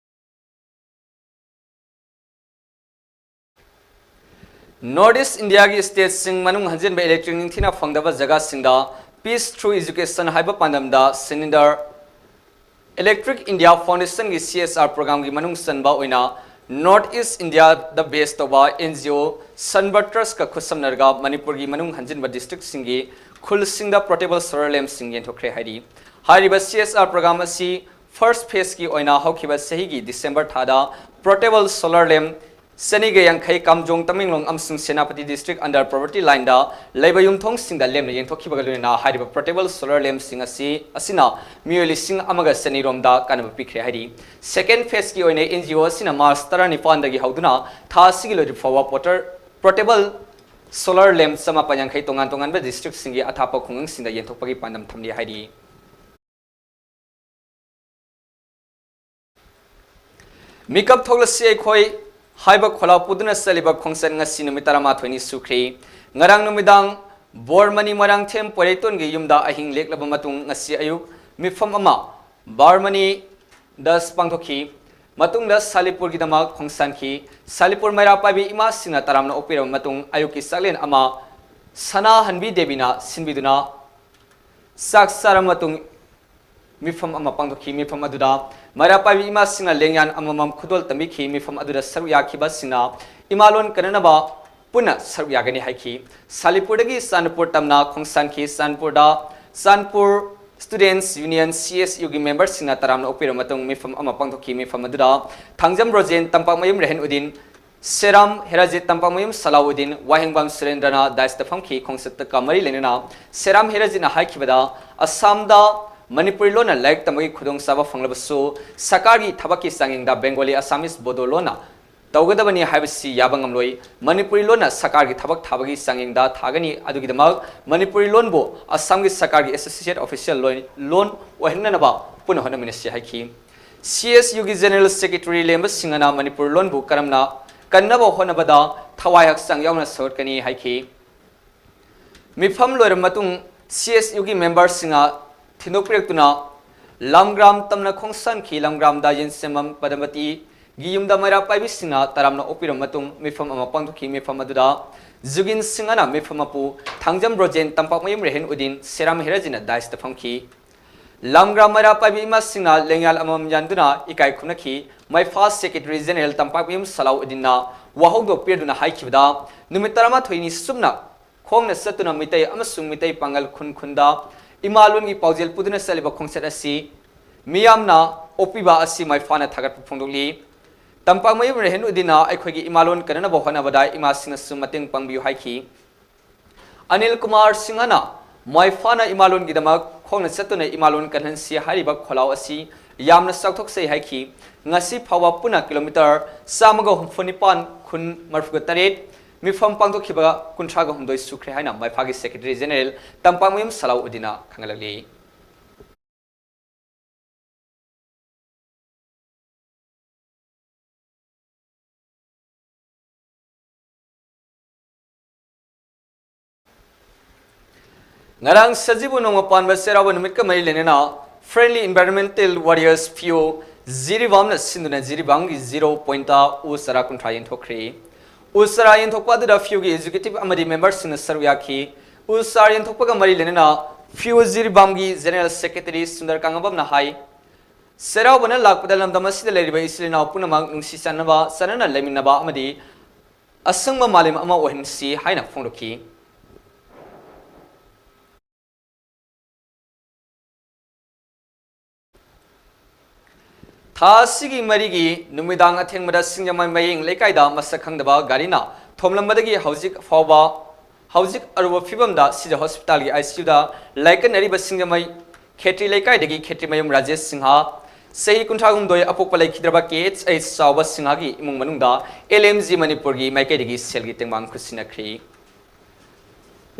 ꯅꯣꯔꯠ ꯏꯁ ꯏꯟꯗꯤꯌꯥꯒꯤ ꯁ꯭ꯇꯦꯠꯁꯤꯡ ꯃꯅꯨꯡ ꯍꯟꯖꯤꯟꯕ ꯏꯂꯦꯛꯇ꯭ꯔꯤꯛ ꯅꯤꯡꯊꯤꯅ ꯐꯪꯗꯕ ꯖꯒꯥꯁꯤꯡꯗ Peace Through Education ꯍꯥꯏꯕ ꯄꯥꯟꯗꯝꯗ ꯁꯤꯂꯤꯟꯗꯔ Electric India Foundation ꯒꯤ C S R program ꯒꯤ ꯃꯅꯨꯡ ꯆꯟꯕ ꯑꯣꯏꯅ North East India ꯗ base ꯇꯧꯕ N G O Sunbird Trust ꯀ ꯈꯨꯠꯁꯝꯅꯔꯒ ꯃꯅꯤꯄꯨꯔꯒꯤ ꯃꯅꯨꯡ ꯍꯟꯖꯤꯟꯕ ꯗꯤꯁꯇ꯭ꯔꯤꯛꯁꯤꯡꯒꯤ ꯈꯨꯜꯁꯤꯡꯗ portable solar lamp ꯁꯤꯡ ꯌꯦꯟꯊꯣꯛꯈ꯭ꯔꯦ ꯍꯥꯏꯔꯤ꯫ ꯍꯥꯏꯔꯤꯕ C S R program ꯑꯁꯤ first phase ꯀꯤ ꯑꯣꯏꯅ ꯍꯧꯈꯤꯕ ꯆꯍꯤꯒꯤ ꯗꯤꯁꯦꯝꯕꯔ ꯊꯥꯗ portable solar lamp ꯆꯅꯤꯒ ꯌꯥꯡꯈꯩ ꯀꯥꯝꯖꯣꯡ, ꯇꯃꯦꯡꯂꯣꯡ ꯑꯃꯁꯨꯡ Senapati district under poverty line ꯗ ꯂꯩꯕ ꯌꯨꯝꯊꯣꯡꯁꯤꯡꯗ ꯂꯦꯝꯅ ꯌꯦꯟꯊꯣꯛꯈꯤꯕꯒ ꯂꯣꯏꯅꯅ ꯍꯥꯏꯔꯤꯕ portable solar lamp ꯁꯤꯡ ꯑꯁꯤ, ꯑꯁꯤꯅ ꯃꯤꯑꯣꯏ ꯂꯤꯁꯤꯡ ꯑꯃꯒ ꯆꯅꯤ ꯔꯣꯝꯗ ꯀꯥꯟꯅꯕ ꯄꯤꯈ꯭ꯔꯦ ꯍꯥꯏꯔꯤ꯫ Second phase ꯀꯤ ꯑꯣꯏꯅ N G O ꯑꯁꯤꯅ ꯃꯥꯔꯆ ꯇꯔꯥꯅꯤꯄꯥꯟꯗꯒꯤ ꯍꯧꯗꯨꯅ ꯊꯥ ꯑꯁꯤꯒꯤ ꯂꯣꯏꯗ꯭ꯔꯤꯕ ꯐꯥꯎꯕ porter-, portable solar lamp ꯆꯃꯥꯄꯟ ꯌꯥꯡꯈꯩ ꯇꯣꯉꯥꯟ ꯇꯣꯉꯥꯟꯕ ꯗꯤꯁꯇ꯭ꯔꯤꯛꯁꯤꯡꯒꯤ ꯑꯊꯥꯞꯄ ꯈꯨꯡꯒꯪꯁꯤꯡꯗ ꯌꯦꯟꯊꯣꯛꯄꯒꯤ ꯄꯥꯟꯗꯝ ꯊꯝꯂꯤ ꯍꯥꯏꯔꯤ꯫ ꯃꯤꯀꯞ ꯊꯣꯛꯂꯁꯤ ꯑꯩꯈꯣꯏ ꯍꯥꯏꯕ ꯈꯣꯜꯂꯥꯎ ꯄꯨꯗꯨꯅ ꯆꯠꯂꯤꯕ ꯈꯣꯡꯆꯠ ꯉꯁꯤ ꯅꯨꯃꯤꯠ ꯇꯔꯥꯃꯥꯊꯣꯏꯅꯤ ꯁꯨꯈ꯭ꯔꯦ꯫ ꯉꯔꯥꯡ ꯅꯨꯃꯤꯗꯥꯡ ꯕꯣꯔꯃꯅꯤ ꯃꯣꯏꯔꯥꯡꯊꯦꯝ ꯄꯣꯏꯔꯩꯇꯣꯟꯒꯤ ꯌꯨꯝꯗ ꯑꯍꯤꯡ ꯂꯦꯛꯂꯕ ꯃꯇꯨꯡ ꯉꯁꯤ ꯑꯌꯨꯛ ꯃꯤꯐꯝ ꯑꯃ ꯕꯣꯔꯃꯅꯤꯗ ꯄꯥꯡꯊꯣꯛꯈꯤ꯫ ꯃꯇꯨꯡꯗ ꯁꯥꯂꯤꯄꯨꯔꯒꯤꯗꯃꯛ ꯈꯣꯡꯁꯥꯟꯈꯤ꯫ ꯁꯥꯂꯤꯄꯨꯔ ꯃꯩꯔꯥ ꯄꯥꯏꯕꯤ ꯏꯃꯥꯁꯤꯡꯅ ꯇꯔꯥꯝꯅ ꯑꯣꯛꯄꯤꯔꯕ ꯃꯇꯨꯡ ꯑꯌꯨꯛꯀꯤ ꯆꯥꯛꯂꯦꯟ ꯑꯃ ꯁꯅꯥꯍꯟꯕꯤ ꯗꯦꯕꯤꯅ ꯁꯤꯟꯕꯤꯗꯨꯅ ꯆꯥꯛ ꯆꯥꯔꯕ ꯃꯇꯨꯡ ꯃꯤꯐꯝ ꯑꯃ ꯄꯥꯡꯊꯣꯛꯈꯤ꯫ ꯃꯤꯐꯝ ꯑꯗꯨꯗ ꯃꯩꯔꯥ ꯄꯥꯏꯕꯤ ꯏꯃꯥꯁꯤꯡꯅ ꯂꯦꯡꯌꯥꯟ ꯑꯃꯃꯝ ꯈꯨꯗꯣꯜ ꯇꯝꯕꯤꯈꯤ꯫ ꯃꯤꯐꯝ ꯑꯗꯨꯗ ꯁꯔꯨꯛ ꯌꯥꯈꯤꯕꯁꯤꯡꯅ ꯏꯃꯥꯂꯣꯟ ꯀꯟꯅꯅꯕ ꯄꯨꯟꯅ ꯁꯔꯨꯛ ꯌꯥꯒꯅꯤ ꯍꯥꯏꯈꯤ꯫ ꯁꯥꯂꯤꯄꯨꯔꯗꯒꯤ ꯆꯥꯟꯗꯄꯨꯔ ꯇꯝꯅ ꯈꯣꯡꯁꯥꯟꯈꯤ꯫ ꯆꯥꯟꯗꯄꯨꯔꯗ ꯆꯥꯟꯗꯄꯨꯔ Students Union, C S U ꯒꯤ member ꯁꯤꯡꯅ ꯇꯔꯥꯝꯅ ꯑꯣꯛꯄꯤꯔꯕ ꯃꯇꯨꯡ ꯃꯤꯐꯝ ꯑꯃ ꯄꯥꯡꯊꯣꯛꯈꯤ꯫ ꯃꯤꯐꯝ ꯑꯗꯨꯗ ꯊꯥꯡꯖꯝ ꯔꯣꯖꯦꯟ, ꯇꯝꯄꯥꯛꯃꯌꯨꯝ ꯔꯦꯍꯟ ꯎꯗꯤꯟ, ꯁꯦꯔꯥꯝ ꯍꯦꯔꯥꯖꯤꯠ, ꯇꯝꯄꯥꯛꯃꯌꯨꯝ ꯁꯂꯥꯎꯗꯤꯟ, ꯋꯥꯍꯦꯡꯕꯝ ꯁꯨꯔꯦꯟꯗ꯭ꯔꯅ dais ꯇ ꯐꯝꯈꯤ꯫ ꯈꯣꯡꯆꯠꯀ ꯃꯔꯤ ꯂꯩꯅꯅ ꯁꯦꯔꯥꯝ ꯍꯦꯔꯥꯖꯤꯠꯅ ꯍꯥꯏꯈꯤꯕꯗ, ꯑꯁꯥꯝꯗ ꯃꯅꯤꯄꯨꯔꯤ ꯂꯣꯟꯅ ꯂꯥꯏꯔꯤꯛ ꯇꯝꯕꯒꯤ ꯈꯨꯗꯣꯡꯆꯥꯕ ꯐꯪꯂꯕꯁꯨ ꯁꯔꯀꯥꯔꯒꯤ ꯊꯕꯛꯀꯤ ꯆꯥꯡꯌꯦꯡꯗ Bengali, Assamese, Bodo ꯂꯣꯟꯅ ꯇꯧꯒꯗꯕꯅꯤ ꯍꯥꯏꯕꯁꯤ ꯌꯥꯕ ꯉꯝꯂꯣꯏ꯫ ꯃꯅꯤꯄꯨꯔꯤ ꯂꯣꯟꯅ ꯁꯔꯀꯥꯔꯒꯤ ꯊꯕꯛ ꯊꯥꯕꯒꯤ ꯆꯥꯡꯌꯦꯡꯗ ꯊꯥꯒꯅꯤ꯫ ꯑꯗꯨꯒꯤꯗꯃꯛ ꯃꯅꯤꯄꯨꯔꯤ ꯂꯣꯟꯕꯨ ꯑꯁꯥꯝꯒꯤ ꯁꯔꯀꯥꯔꯒꯤ associate official ꯂꯣꯟ, ꯂꯣꯟ ꯑꯣꯏꯍꯟꯅꯅꯕ ꯄꯨꯟꯅ ꯍꯣꯠꯅꯃꯤꯟꯅꯁꯤ ꯍꯥꯏꯈꯤ꯫ C S U ꯒꯤ General Secretary ꯂꯦꯝꯕ ꯁꯤꯡꯍꯅ ꯃꯅꯤꯄꯨꯔ ꯂꯣꯟꯕꯨ ꯀꯔꯝꯅ ꯀꯟꯅꯕ ꯍꯣꯠꯅꯕꯗ ꯊꯋꯥꯏ ꯍꯛꯆꯥꯡ ꯌꯥꯎꯅ ꯁꯧꯒꯠꯀꯅꯤ ꯍꯥꯏꯈꯤ꯫ ꯃꯤꯐꯝ ꯂꯣꯏꯔꯕ ꯃꯇꯨꯡ C S U ꯒꯤ member ꯁꯤꯡꯅ ꯊꯤꯟꯗꯣꯛꯄꯤꯔꯛꯇꯨꯅ ꯂꯝꯒ꯭ꯔꯥꯝ ꯇꯝꯅ ꯈꯣꯡꯁꯥꯟꯈꯤ꯫ ꯂꯝꯒ꯭ꯔꯥꯝꯗ ꯌꯦꯟꯁꯦꯝꯕꯝ ꯄꯗꯃꯇꯤꯒꯤ ꯌꯨꯝꯗ ꯃꯩꯔꯥ ꯄꯥꯏꯕꯤꯁꯤꯡꯅ ꯇꯔꯥꯝꯅ ꯑꯣꯛꯄꯤꯔꯕ ꯃꯇꯨꯡ ꯃꯤꯐꯝ ꯑꯃ ꯄꯥꯡꯊꯣꯛꯈꯤ꯫ ꯃꯤꯐꯝ ꯑꯗꯨꯗ ꯖꯨꯒꯤꯟ ꯁꯤꯡꯍꯅ ꯃꯤꯐꯝ ꯃꯄꯨ, ꯊꯥꯡꯖꯝ ꯔꯣꯖꯦꯟ, ꯇꯝꯄꯥꯛꯃꯌꯨꯝ ꯔꯦꯍꯟ ꯎꯗꯤꯟ, ꯁꯦꯔꯥꯝ ꯍꯦꯔꯥꯖꯤꯠꯅ dais ꯇ ꯐꯝꯈꯤ꯫ ꯂꯝꯒ꯭ꯔꯥꯝ ꯃꯩꯔꯥ ꯄꯥꯏꯕꯤ ꯏꯃꯥꯁꯤꯡꯅ ꯂꯦꯡꯌꯥꯟ ꯑꯃꯃꯝ ꯌꯥꯟꯗꯨꯅ ꯏꯀꯥꯏ ꯈꯨꯝꯅꯈꯤ꯫ ꯃꯩꯐꯥ Secretary General ꯇꯝꯄꯥꯛꯃꯌꯨꯝ ꯁꯂꯥꯎꯗꯤꯟꯅ ꯋꯥꯍꯧꯗꯣꯛ ꯄꯤꯗꯨꯅ ꯍꯥꯏꯈꯤꯕꯗ, ꯅꯨꯃꯤꯠ ꯇꯔꯥꯃꯥꯊꯣꯏꯅꯤ ꯁꯨꯞꯅ ꯈꯣꯡꯅ ꯆꯠꯇꯨꯅ ꯃꯤꯇꯩ ꯑꯃꯁꯨꯡ ꯃꯤꯇꯩ ꯄꯥꯉꯜ ꯈꯨꯟ ꯈꯨꯟꯗ ꯏꯃꯥ ꯂꯣꯟꯒꯤ ꯄꯥꯎꯖꯦꯜ ꯄꯨꯗꯨꯅ ꯆꯠꯂꯤꯕ ꯈꯣꯡꯆꯠ ꯑꯁꯤ ꯃꯤꯌꯥꯝꯅ ꯑꯣꯛꯄꯤꯕ ꯑꯁꯤ ꯃꯩꯐꯥꯅ ꯊꯥꯒꯠꯄ ꯐꯣꯡꯗꯣꯛꯂꯤ꯫ ꯇꯝꯄꯥꯛꯃꯌꯨꯝ ꯔꯦꯍꯟ ꯎꯗꯤꯟꯅ ꯑꯩꯈꯣꯏꯒꯤ ꯏꯃꯥ ꯂꯣꯟ ꯀꯟꯅꯅꯕ ꯍꯣꯠꯅꯕꯗ ꯏꯃꯥꯁꯤꯡꯅꯁꯨ ꯃꯇꯦꯡ ꯄꯥꯡꯕꯤꯌꯨ ꯍꯥꯏꯈꯤ꯫ ꯑꯅꯤꯜ ꯀꯨꯃꯥꯔ ꯁꯤꯡꯍꯅ ꯃꯩꯐꯥꯅ ꯏꯃꯥꯂꯣꯟꯒꯤꯗꯃꯛ ꯈꯣꯡꯅ ꯆꯠꯇꯨꯅ ꯏꯃꯥꯂꯣꯟ ꯀꯟꯍꯟꯁꯤ ꯍꯥꯏꯔꯤꯕ ꯈꯣꯜꯂꯥꯎ ꯑꯁꯤ ꯌꯥꯝꯅ ꯆꯥꯎꯊꯣꯛꯆꯩ ꯍꯥꯏꯈꯤ꯫ ꯉꯁꯤ ꯐꯥꯎꯕ ꯄꯨꯟꯅ kilometre ꯆꯥꯝꯃꯒ ꯍꯨꯝꯐꯨ ꯅꯤꯄꯥꯟ, ꯈꯨꯟ ꯃꯔꯤꯐꯨꯒ ꯇꯔꯦꯠ, ꯃꯤꯐꯝ ꯄꯥꯡꯊꯣꯛꯈꯤꯕ ꯀꯨꯟꯊ꯭ꯔꯥꯒ ꯍꯨꯝꯗꯣꯏ ꯁꯨꯈ꯭ꯔꯦ ꯍꯥꯏꯅ ꯃꯩꯐꯥꯒꯤ Secretary General ꯇꯝꯄꯥꯛꯃꯌꯨꯝ ꯁꯂꯥꯎ ꯎꯗꯤꯟꯅ ꯈꯪꯍꯜꯂꯛꯂꯤ꯫ ꯉꯔꯥꯡ ꯁꯖꯤꯕꯨ ꯅꯣꯡꯃ ꯄꯥꯟꯕ ꯆꯩꯔꯥꯎꯕ ꯅꯨꯃꯤꯠꯀ ꯃꯔꯤ ꯂꯩꯅꯅ Friendly Environmental Warriors ꯐꯤꯌꯨ ꯖꯤꯔꯤꯕꯥꯝꯅ ꯁꯤꯟꯗꯨꯅ ꯖꯤꯔꯤꯕꯥꯝꯒꯤ ꯖꯤꯔꯣ ꯄꯣꯏꯟꯇ ꯎ ꯆꯥꯔꯥ ꯀꯨꯟꯊ꯭ꯔꯥ ꯌꯦꯟꯊꯣꯛꯈ꯭ꯔꯦ꯫ ꯎ ꯆꯥꯔꯥ ꯌꯦꯟꯊꯣꯛꯄ ꯑꯗꯨꯗ ꯐꯤꯌꯨꯒꯤ executive ꯑꯃꯗꯤ memberꯁꯤꯡꯅ ꯁꯔꯨꯛ ꯌꯥꯈꯤ꯫ ꯎ ꯆꯥꯔꯥ ꯌꯦꯟꯊꯣꯛꯄꯒ ꯃꯔꯤ ꯂꯩꯅꯅ ꯐꯤꯌꯨ ꯖꯤꯔꯤꯕꯥꯝꯒꯤ general secretary ꯁꯨꯟꯗꯔ ꯀꯥꯉꯕꯝꯅ ꯍꯥꯏ, ꯆꯩꯔꯥꯎꯕꯅ ꯂꯥꯛꯄꯗ ꯂꯝꯗꯝ ꯑꯁꯤꯗ ꯂꯩꯔꯤꯕ ꯏꯆꯤꯜ ꯏꯅꯥꯎ ꯄꯨꯝꯅꯃꯛ ꯅꯨꯡꯁꯤ ꯆꯥꯟꯅꯕ, ꯆꯥꯟꯅꯅ ꯂꯩꯃꯤꯟꯅꯕ ꯑꯃꯗꯤ ꯑꯁꯪꯕ ꯃꯥꯂꯦꯝ ꯑꯃ ꯑꯣꯏꯍꯟꯁꯤ ꯍꯥꯏꯅ ꯐꯣꯡꯗꯣꯛꯈꯤ꯫ ꯊꯥ ꯑꯁꯤꯒꯤ ꯃꯔꯤꯒꯤ ꯅꯨꯃꯤꯗꯥꯡ ꯑꯊꯦꯡꯕꯗ ꯁꯤꯡꯖꯃꯩ ꯃꯌꯦꯡ ꯂꯩꯀꯥꯏꯗ ꯃꯁꯛ ꯈꯪꯗꯕ ꯒꯥꯔꯤꯅ ꯊꯣꯝꯂꯝꯕꯗꯒꯤ ꯍꯧꯖꯤꯛ ꯐꯥꯎꯕ, ꯍꯧꯖꯤꯛ ꯑꯔꯨꯕ ꯐꯤꯕꯝꯗ ꯁꯤꯖ ꯍꯣꯁꯄꯤꯇꯥꯜꯒꯤ ICUꯗ ꯂꯥꯏꯀꯠꯅꯔꯤꯕ ꯁꯤꯡꯖꯃꯩ ꯈꯦꯇ꯭ꯔꯤ ꯂꯩꯀꯥꯏꯗꯒꯤ ꯈꯦꯇ꯭ꯔꯤꯃꯌꯨꯝ ꯔꯥꯖꯦꯁ ꯁꯤꯡꯍ, ꯆꯍꯤ ꯀꯨꯟꯊ꯭ꯔꯥ ꯍꯨꯝꯗꯣꯏ, ꯑꯄꯣꯛꯄ ꯂꯩꯈꯤꯗ꯭ꯔꯕ KHH ꯆꯥꯎꯕ ꯁꯤꯡꯍꯒꯤ ꯏꯃꯨꯡ ꯃꯅꯨꯡꯗ LMG ꯃꯅꯤꯄꯨꯔꯒꯤ ꯃꯥꯏꯀꯩꯗꯒꯤ ꯁꯦꯜꯒꯤ ꯇꯦꯡꯕꯥꯡ ꯈꯨꯠꯁꯤꯟꯅꯈ꯭ꯔꯤ꯫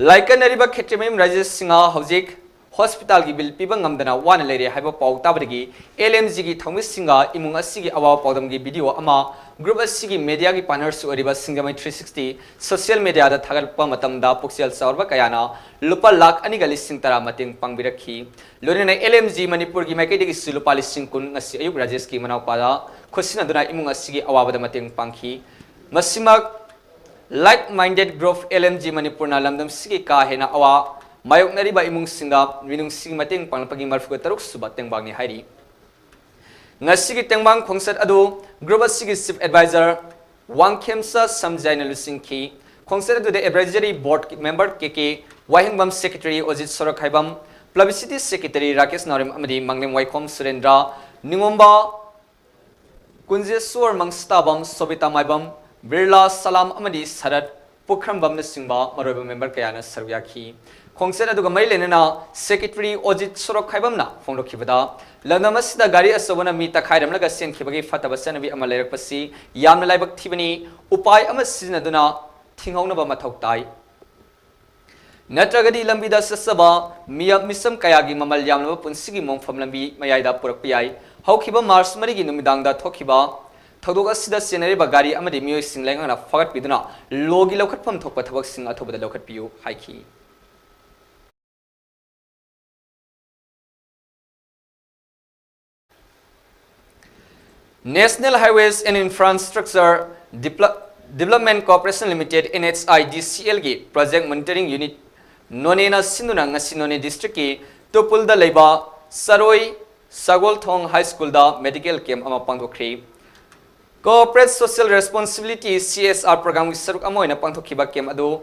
ꯂꯥꯏꯀꯠꯅꯔꯤꯕ ꯈꯦꯇ꯭ꯔꯤꯃꯌꯨꯝ ꯔꯥꯖꯦꯁ ꯁꯤꯡꯍ ꯍꯧꯖꯤꯛ ꯍꯣꯁꯄꯤꯇꯥꯜꯒꯤ ꯕꯤꯜ ꯄꯤꯕ ꯉꯝꯗꯅ ꯋꯥꯅ ꯂꯩꯔꯦ ꯍꯥꯏꯕ ꯄꯥꯎ ꯇꯥꯕꯗꯒꯤ LMGꯒꯤ ꯊꯧꯃꯤꯁꯤꯡꯒ ꯏꯃꯨꯡ ꯑꯁꯤꯒꯤ ꯑꯋꯥꯕ ꯄꯥꯎꯗꯝꯒꯤ ꯚꯤꯗꯤꯑꯣ ꯑꯃ, ꯒ꯭ꯔꯨꯞ ꯑꯁꯤꯒꯤ ꯃꯦꯗꯤꯌꯥꯒꯤ ꯄꯥꯔꯠꯅꯔꯁꯨ ꯑꯣꯏꯔꯤꯕ ꯁꯤꯡꯖꯃꯩ three sixty social mediaꯗ ꯊꯥꯒꯠꯂꯛꯄ ꯃꯇꯝꯗ ꯄꯨꯛꯆꯦꯜ ꯆꯥꯎꯔꯕ ꯀꯌꯥꯅ ꯂꯨꯄꯥ ꯂꯥꯈ ꯑꯅꯤꯒ ꯂꯤꯁꯤꯡ ꯇꯔꯥ ꯃꯇꯦꯡ ꯄꯥꯡꯕꯤꯔꯛꯈꯤ꯫ ꯂꯣꯏꯅꯅ LMG ꯃꯅꯤꯄꯨꯔꯒꯤ ꯃꯥꯏꯀꯩꯗꯒꯤꯁꯨ ꯂꯨꯄꯥ ꯂꯤꯁꯤꯡ ꯀꯨꯟ ꯉꯁꯤ ꯑꯌꯨꯛ ꯔꯥꯖꯦꯁꯀꯤ ꯃꯅꯥꯎꯄꯥꯗ ꯈꯨꯠꯁꯤꯟꯅꯗꯨꯅ ꯏꯃꯨꯡ ꯑꯁꯤꯒꯤ ꯑꯋꯥꯕꯗ ꯃꯇꯦꯡ ꯄꯥꯡꯈꯤ꯫ ꯃꯁꯤꯃꯛ Like Minded Group LMG ꯃꯅꯤꯄꯨꯔꯅ ꯂꯝꯗꯝꯁꯤꯒꯤ ꯀꯥ ꯍꯦꯟꯅ ꯑꯋꯥ ꯃꯥꯌꯣꯛꯅꯔꯤꯕ ꯏꯃꯨꯡꯁꯤꯡꯗ ꯃꯤꯅꯨꯡꯁꯤꯒꯤ ꯃꯇꯦꯡ ꯄꯥꯡꯂꯛꯄꯒꯤ ꯃꯔꯤꯐꯨ ꯇꯔꯨꯛ ꯁꯨꯕ ꯇꯦꯡꯕꯥꯡꯅꯤ ꯍꯥꯏꯔꯤ꯫ ꯉꯁꯤꯒꯤ ꯇꯦꯡꯕꯥꯡ ꯈꯣꯡꯆꯠ ꯑꯗꯨ ꯒ꯭ꯔꯨꯞ ꯑꯁꯤꯒꯤ ꯆꯤꯐ ꯑꯦꯗꯚꯥꯏꯖꯔ ꯋꯥꯡꯈꯦꯝꯆꯥ ꯁꯝꯖꯥꯏꯅ ꯂꯨꯆꯤꯡꯈꯤ꯫ ꯈꯣꯡꯆꯠ ꯑꯗꯨꯗ ꯑꯦꯗꯚꯥꯏꯖꯔꯤ ꯕꯣꯔꯗ ꯃꯦꯝꯕꯔ ꯀꯦ ꯀꯦ ꯋꯥꯍꯦꯡꯕꯝ, ꯁꯦꯀ꯭ꯔꯦꯇꯔꯤ ꯑꯣꯖꯤꯠ ꯁꯣꯔꯛꯈꯥꯏꯕꯝ, ꯄꯕ꯭ꯂꯤꯁꯤꯇꯤ ꯁꯦꯀ꯭ꯔꯦꯇꯔꯤ ꯔꯥꯀꯦꯁ ꯅꯥꯎꯔꯦꯝ ꯑꯃꯗꯤ ꯃꯥꯡꯂꯦꯝ ꯋꯥꯏꯈꯣꯝ ꯁꯨꯔꯦꯟꯗ꯭ꯔ, ꯅꯤꯉꯣꯝꯕ ꯀꯨꯟꯖꯦꯁꯣꯔ, ꯃꯪꯁꯇꯥꯕꯝ, ꯁꯣꯕꯤꯇꯥ ꯃꯥꯏꯕꯝ, ꯕꯤꯔꯂꯥ ꯁꯂꯥꯝ ꯑꯃꯗꯤ ꯁꯔꯠ ꯄꯨꯈ꯭ꯔꯝꯕꯝꯅꯆꯤꯡꯕ ꯃꯔꯨꯑꯣꯏꯕ ꯃꯦꯝꯕꯔ ꯀꯌꯥꯅ ꯁꯔꯨꯛ ꯌꯥꯈꯤ꯫ ꯈꯣꯡꯆꯠ ꯑꯗꯨꯒ ꯃꯔꯤ ꯂꯩꯅꯅ ꯁꯦꯀ꯭ꯔꯦꯇꯔꯤ ꯑꯣꯖꯤꯠ ꯁꯣꯔꯣꯛꯈꯥꯏꯕꯝꯅ ꯐꯣꯡꯗꯣꯛꯈꯤꯕꯗ, ꯂꯝꯗꯝ ꯑꯁꯤꯗ ꯒꯥꯔꯤ ꯑꯆꯧꯕꯅ ꯃꯤ ꯇꯛꯈꯥꯏꯔꯝꯂꯒ ꯆꯦꯟꯈꯤꯕꯒꯤ ꯐꯠꯇꯕ ꯆꯠꯅꯕꯤ ꯑꯃ ꯂꯩꯔꯛꯄꯁꯤ ꯌꯥꯝꯅ ꯂꯥꯏꯕꯛ ꯊꯤꯕꯅꯤ꯫ ꯎꯄꯥꯏ ꯑꯃ ꯁꯤꯖꯤꯟꯅꯗꯨꯅ ꯊꯤꯡꯍꯧꯅꯕ ꯃꯊꯧ ꯇꯥꯏ꯫ ꯅꯠꯇ꯭ꯔꯒꯗꯤ ꯂꯝꯕꯤꯗ ꯆꯠꯆꯕ ꯃꯤꯌꯥꯝ ꯃꯤꯆꯝ ꯀꯌꯥꯒꯤ ꯃꯃꯜ ꯌꯥꯝꯂꯕ ꯄꯨꯟꯁꯤꯒꯤ ꯃꯣꯡꯐꯝ ꯂꯝꯕꯤ ꯃꯌꯥꯏꯗ ꯄꯨꯔꯛꯄ ꯌꯥꯏ꯫ ꯍꯧꯈꯤꯕ ꯃꯥꯔꯆ ꯃꯔꯤꯒꯤ ꯅꯨꯃꯤꯗꯥꯡꯗ ꯊꯣꯛꯈꯤꯕ ꯊꯧꯗꯣꯛ ꯑꯁꯤꯗ ꯆꯦꯟꯅꯔꯤꯕ ꯒꯥꯔꯤ ꯑꯃꯗꯤ ꯃꯤꯑꯣꯏꯁꯤꯡ ꯂꯩꯉꯥꯛꯅ ꯐꯥꯒꯠꯄꯤꯗꯨꯅ ꯂꯣꯒꯤ ꯂꯧꯈꯠꯐꯝ ꯊꯣꯛꯄ ꯊꯕꯛꯁꯤꯡ ꯑꯊꯨꯕꯗ ꯂꯧꯈꯠꯄꯤꯌꯨ ꯍꯥꯏꯈꯤ꯫ National Highways and Infrastructure Develop- Development Corporation Limited, N H I D C L ꯒꯤ Project Monitoring Unit ꯅꯣꯅꯦꯅ ꯁꯤꯟꯗꯨꯅ ꯉꯁꯤ ꯅꯣꯅꯦ district ꯀꯤ ꯇꯨꯄꯨꯜꯗ ꯂꯩꯕ ꯆꯔꯣꯏ ꯁꯒꯣꯜꯊꯣꯡ High School ꯗ medical camp ꯑꯃ ꯄꯥꯡꯊꯣꯛꯈ꯭ꯔꯤ꯫ Corporate Social Responsibility, C S R program ꯒꯤ ꯁꯔꯨꯛ ꯑꯃ ꯑꯣꯏꯅ ꯄꯥꯡꯊꯣꯛꯈꯤꯕ camp ꯑꯗꯨ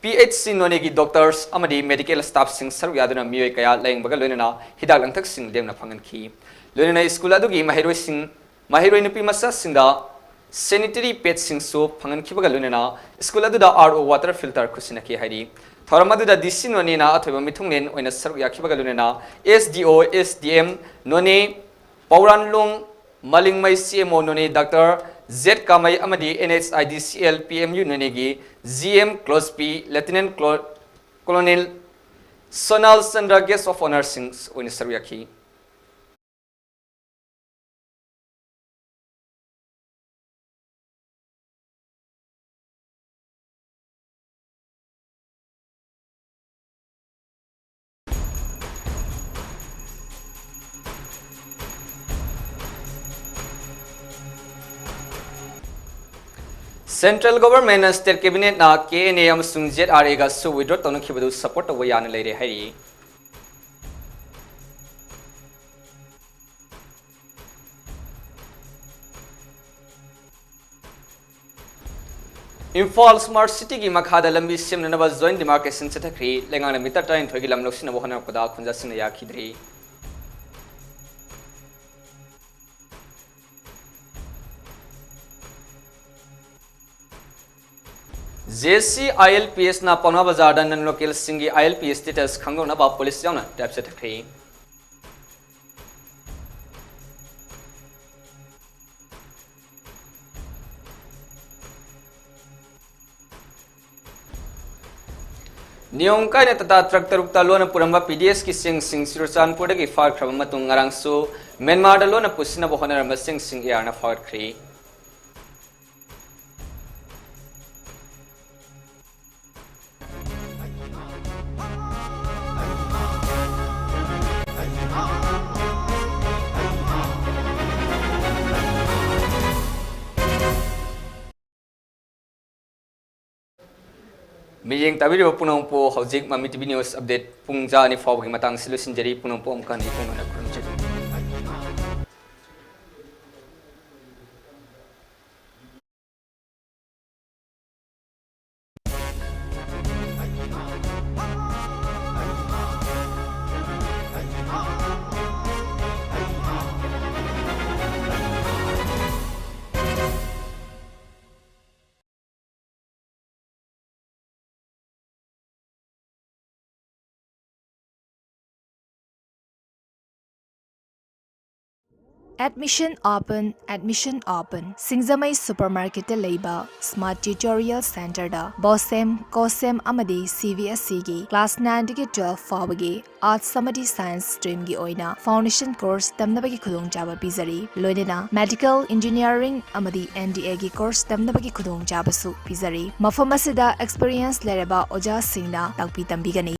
P H C ꯅꯣꯅꯦꯒꯤ doctors ꯑꯃꯗꯤ medical staff ꯁꯤꯡ ꯁꯔꯨꯛ ꯌꯥꯗꯨꯅ ꯃꯤꯑꯣꯏ ꯀꯌꯥ ꯂꯥꯌꯦꯡꯕꯒ ꯂꯣꯏꯅꯅ ꯍꯤꯗꯥꯛ ꯂꯥꯡꯊꯛꯁꯤꯡ ꯂꯦꯝꯅ ꯐꯪꯍꯟꯈꯤ꯫ ꯂꯣꯏꯅꯅ school ꯑꯗꯨꯒꯤ ꯃꯍꯩꯔꯣꯏꯁꯤꯡ, ꯃꯍꯩꯔꯣꯏ ꯅꯨꯄꯤ ꯃꯆꯥꯁꯤꯡꯗ sanitary pad ꯁꯤꯡꯁꯨ ꯐꯪꯍꯟꯈꯤꯕꯒ ꯂꯣꯏꯅꯅ school ꯑꯗꯨꯗ R O water filter ꯈꯨꯠꯁꯤꯟꯅꯈꯤ ꯍꯥꯏꯔꯤ꯫ ꯊꯧꯔꯝ ꯑꯗꯨꯗ D C ꯅꯣꯅꯦꯅ ꯑꯊꯣꯏꯕ ꯃꯤꯊꯨꯡꯂꯦꯟ ꯑꯣꯏꯅ ꯁꯔꯨꯛ ꯌꯥꯈꯤꯕꯒ ꯂꯣꯏꯅꯅ S D O, S D M ꯅꯣꯅꯦ, ꯄꯧꯔꯥꯟꯂꯣꯡ ꯃꯂꯤꯡꯃꯩ C M O ꯅꯣꯅꯦ Doctor Z ꯀꯥꯃꯩ ꯑꯃꯗꯤ N H I D C L P M U ꯅꯣꯅꯦꯒꯤ G M ꯀ꯭ꯂꯣꯁꯄꯤ Lieutenant Clo-, Colonel Sonal Chandra guest of honour ꯁꯤꯡ ꯑꯣꯏꯅ ꯁꯔꯨꯛ ꯌꯥꯈꯤ꯫ Central Government ꯅ State Cabinet ꯅ K N A ꯑꯃꯁꯨꯡ Z R A ꯒꯁꯨ withdraw ꯇꯧꯅꯈꯤꯕꯗꯨ support ꯇꯧꯕ ꯌꯥꯅ ꯂꯩꯔꯦ ꯍꯥꯏꯔꯤ꯫ ꯏꯝꯐꯥꯜ Smart City ꯒꯤ ꯃꯈꯥꯗ ꯂꯝꯕꯤ ꯁꯦꯝꯅꯅꯕ joint demarcation ꯆꯠꯊꯈ꯭ꯔꯤ꯫ ꯂꯩꯉꯥꯛꯅ meter ꯇꯔꯥꯅꯤꯊꯣꯏꯒꯤ ꯂꯝ ꯂꯧꯁꯤꯟꯅꯕ ꯍꯣꯠꯅꯔꯛꯄꯗ ꯈꯨꯟꯖꯥꯁꯤꯡꯅ ꯌꯥꯈꯤꯗ꯭ꯔꯤ꯫ J C I L P S ꯅ ꯄꯥꯎꯅꯥ ꯕꯖꯥꯔꯗ non local ꯁꯤꯡꯒꯤ I L P status ꯈꯪꯗꯣꯛꯅꯕ police ꯌꯥꯎꯅ drive ꯆꯠꯊꯈ꯭ꯔꯤ꯫ ꯅꯤꯌꯣꯝ ꯀꯥꯏꯅ ꯇꯥꯇꯥ truck ꯇꯔꯨꯛꯇ ꯂꯣꯟꯅ ꯄꯨꯔꯝꯕ P D S ꯀꯤ ꯆꯦꯡꯁꯤꯡ ꯆꯨꯔꯆꯥꯟꯄꯨꯔꯗꯒꯤ ꯐꯥꯈ꯭ꯔꯕ ꯃꯇꯨꯡ ꯉꯔꯥꯡꯁꯨ ꯃ꯭ꯌꯥꯟꯃꯥꯔꯗ ꯂꯣꯟꯅ ꯄꯨꯁꯤꯟꯅꯕ ꯍꯣꯠꯅꯔꯝꯕ ꯆꯦꯡꯁꯤꯡ ꯏꯔꯥꯡꯅ ꯐꯥꯒꯠꯈ꯭ꯔꯤ꯫ ꯃꯤꯠꯌꯦꯡ ꯇꯥꯕꯤꯔꯤꯕ ꯄꯨꯝꯅꯃꯛꯄꯨ ꯍꯧꯖꯤꯛ ꯃꯃꯤ ꯇꯤꯚꯤ ꯅ꯭ꯌꯨꯁ ꯑꯞꯗꯦꯠ ꯄꯨꯡ ꯖꯥ ꯑꯅꯤ ꯐꯥꯎꯕꯒꯤ ꯃꯇꯥꯡ ꯑꯁꯤ ꯂꯣꯏꯁꯤꯟꯖꯔꯤ꯫ ꯄꯨꯝꯅꯃꯛꯄꯨ ꯑꯃꯨꯛꯀ ꯍꯟꯅ ꯏꯄꯨꯡ ꯑꯣꯏꯅ ꯈꯨꯔꯨꯝꯖꯔꯤ꯫ Admission open, admission open꯫ ꯁꯤꯡꯖꯃꯩ ꯁꯨꯄꯔꯃꯥꯔꯀꯦꯠꯇ ꯂꯩꯕ ꯁ꯭ꯃꯥꯔꯠ ꯇ꯭ꯌꯨꯇꯣꯔꯤꯌꯦꯜ ꯁꯦꯟꯇꯔꯗ ꯕꯣꯁꯦꯝ, ꯀꯣꯁꯦꯝ ꯑꯃꯗꯤ ꯁꯤ ꯕꯤ ꯑꯦꯁ ꯏꯒꯤ ꯀ꯭ꯂꯥꯁ ꯅꯥꯏꯟꯗꯒꯤ ꯇꯨꯋꯦꯜꯐ ꯐꯥꯎꯕꯒꯤ ꯑꯥꯔꯠꯁ ꯑꯃꯗꯤ ꯁꯥꯏꯟꯁ ꯁ꯭ꯇ꯭ꯔꯤꯝꯒꯤ ꯑꯣꯏꯅ ꯐꯥꯎꯟꯗꯦꯁꯟ ꯀꯣꯔꯁ ꯇꯝꯅꯕꯒꯤ ꯈꯨꯗꯣꯡꯆꯥꯕ ꯄꯤꯖꯔꯤ꯫ ꯂꯣꯏꯅꯅ ꯃꯦꯗꯤꯀꯦꯜ, ꯏꯟꯖꯤꯅꯤꯌꯥꯔꯤꯡ ꯑꯃꯗꯤ ꯑꯦꯟ ꯗꯤ ꯑꯦꯒꯤ ꯀꯣꯔꯁ ꯇꯝꯅꯕꯒꯤ ꯈꯨꯗꯣꯡꯆꯥꯕꯁꯨ ꯄꯤꯖꯔꯤ꯫ ꯃꯐꯝ ꯑꯁꯤꯗ ꯑꯦꯛꯁꯄꯤꯔꯤꯌꯦꯟꯁ ꯂꯩꯔꯕ ꯑꯣꯖꯥꯁꯤꯡꯅ ꯇꯥꯛꯄꯤ ꯇꯝꯕꯤꯒꯅꯤ꯫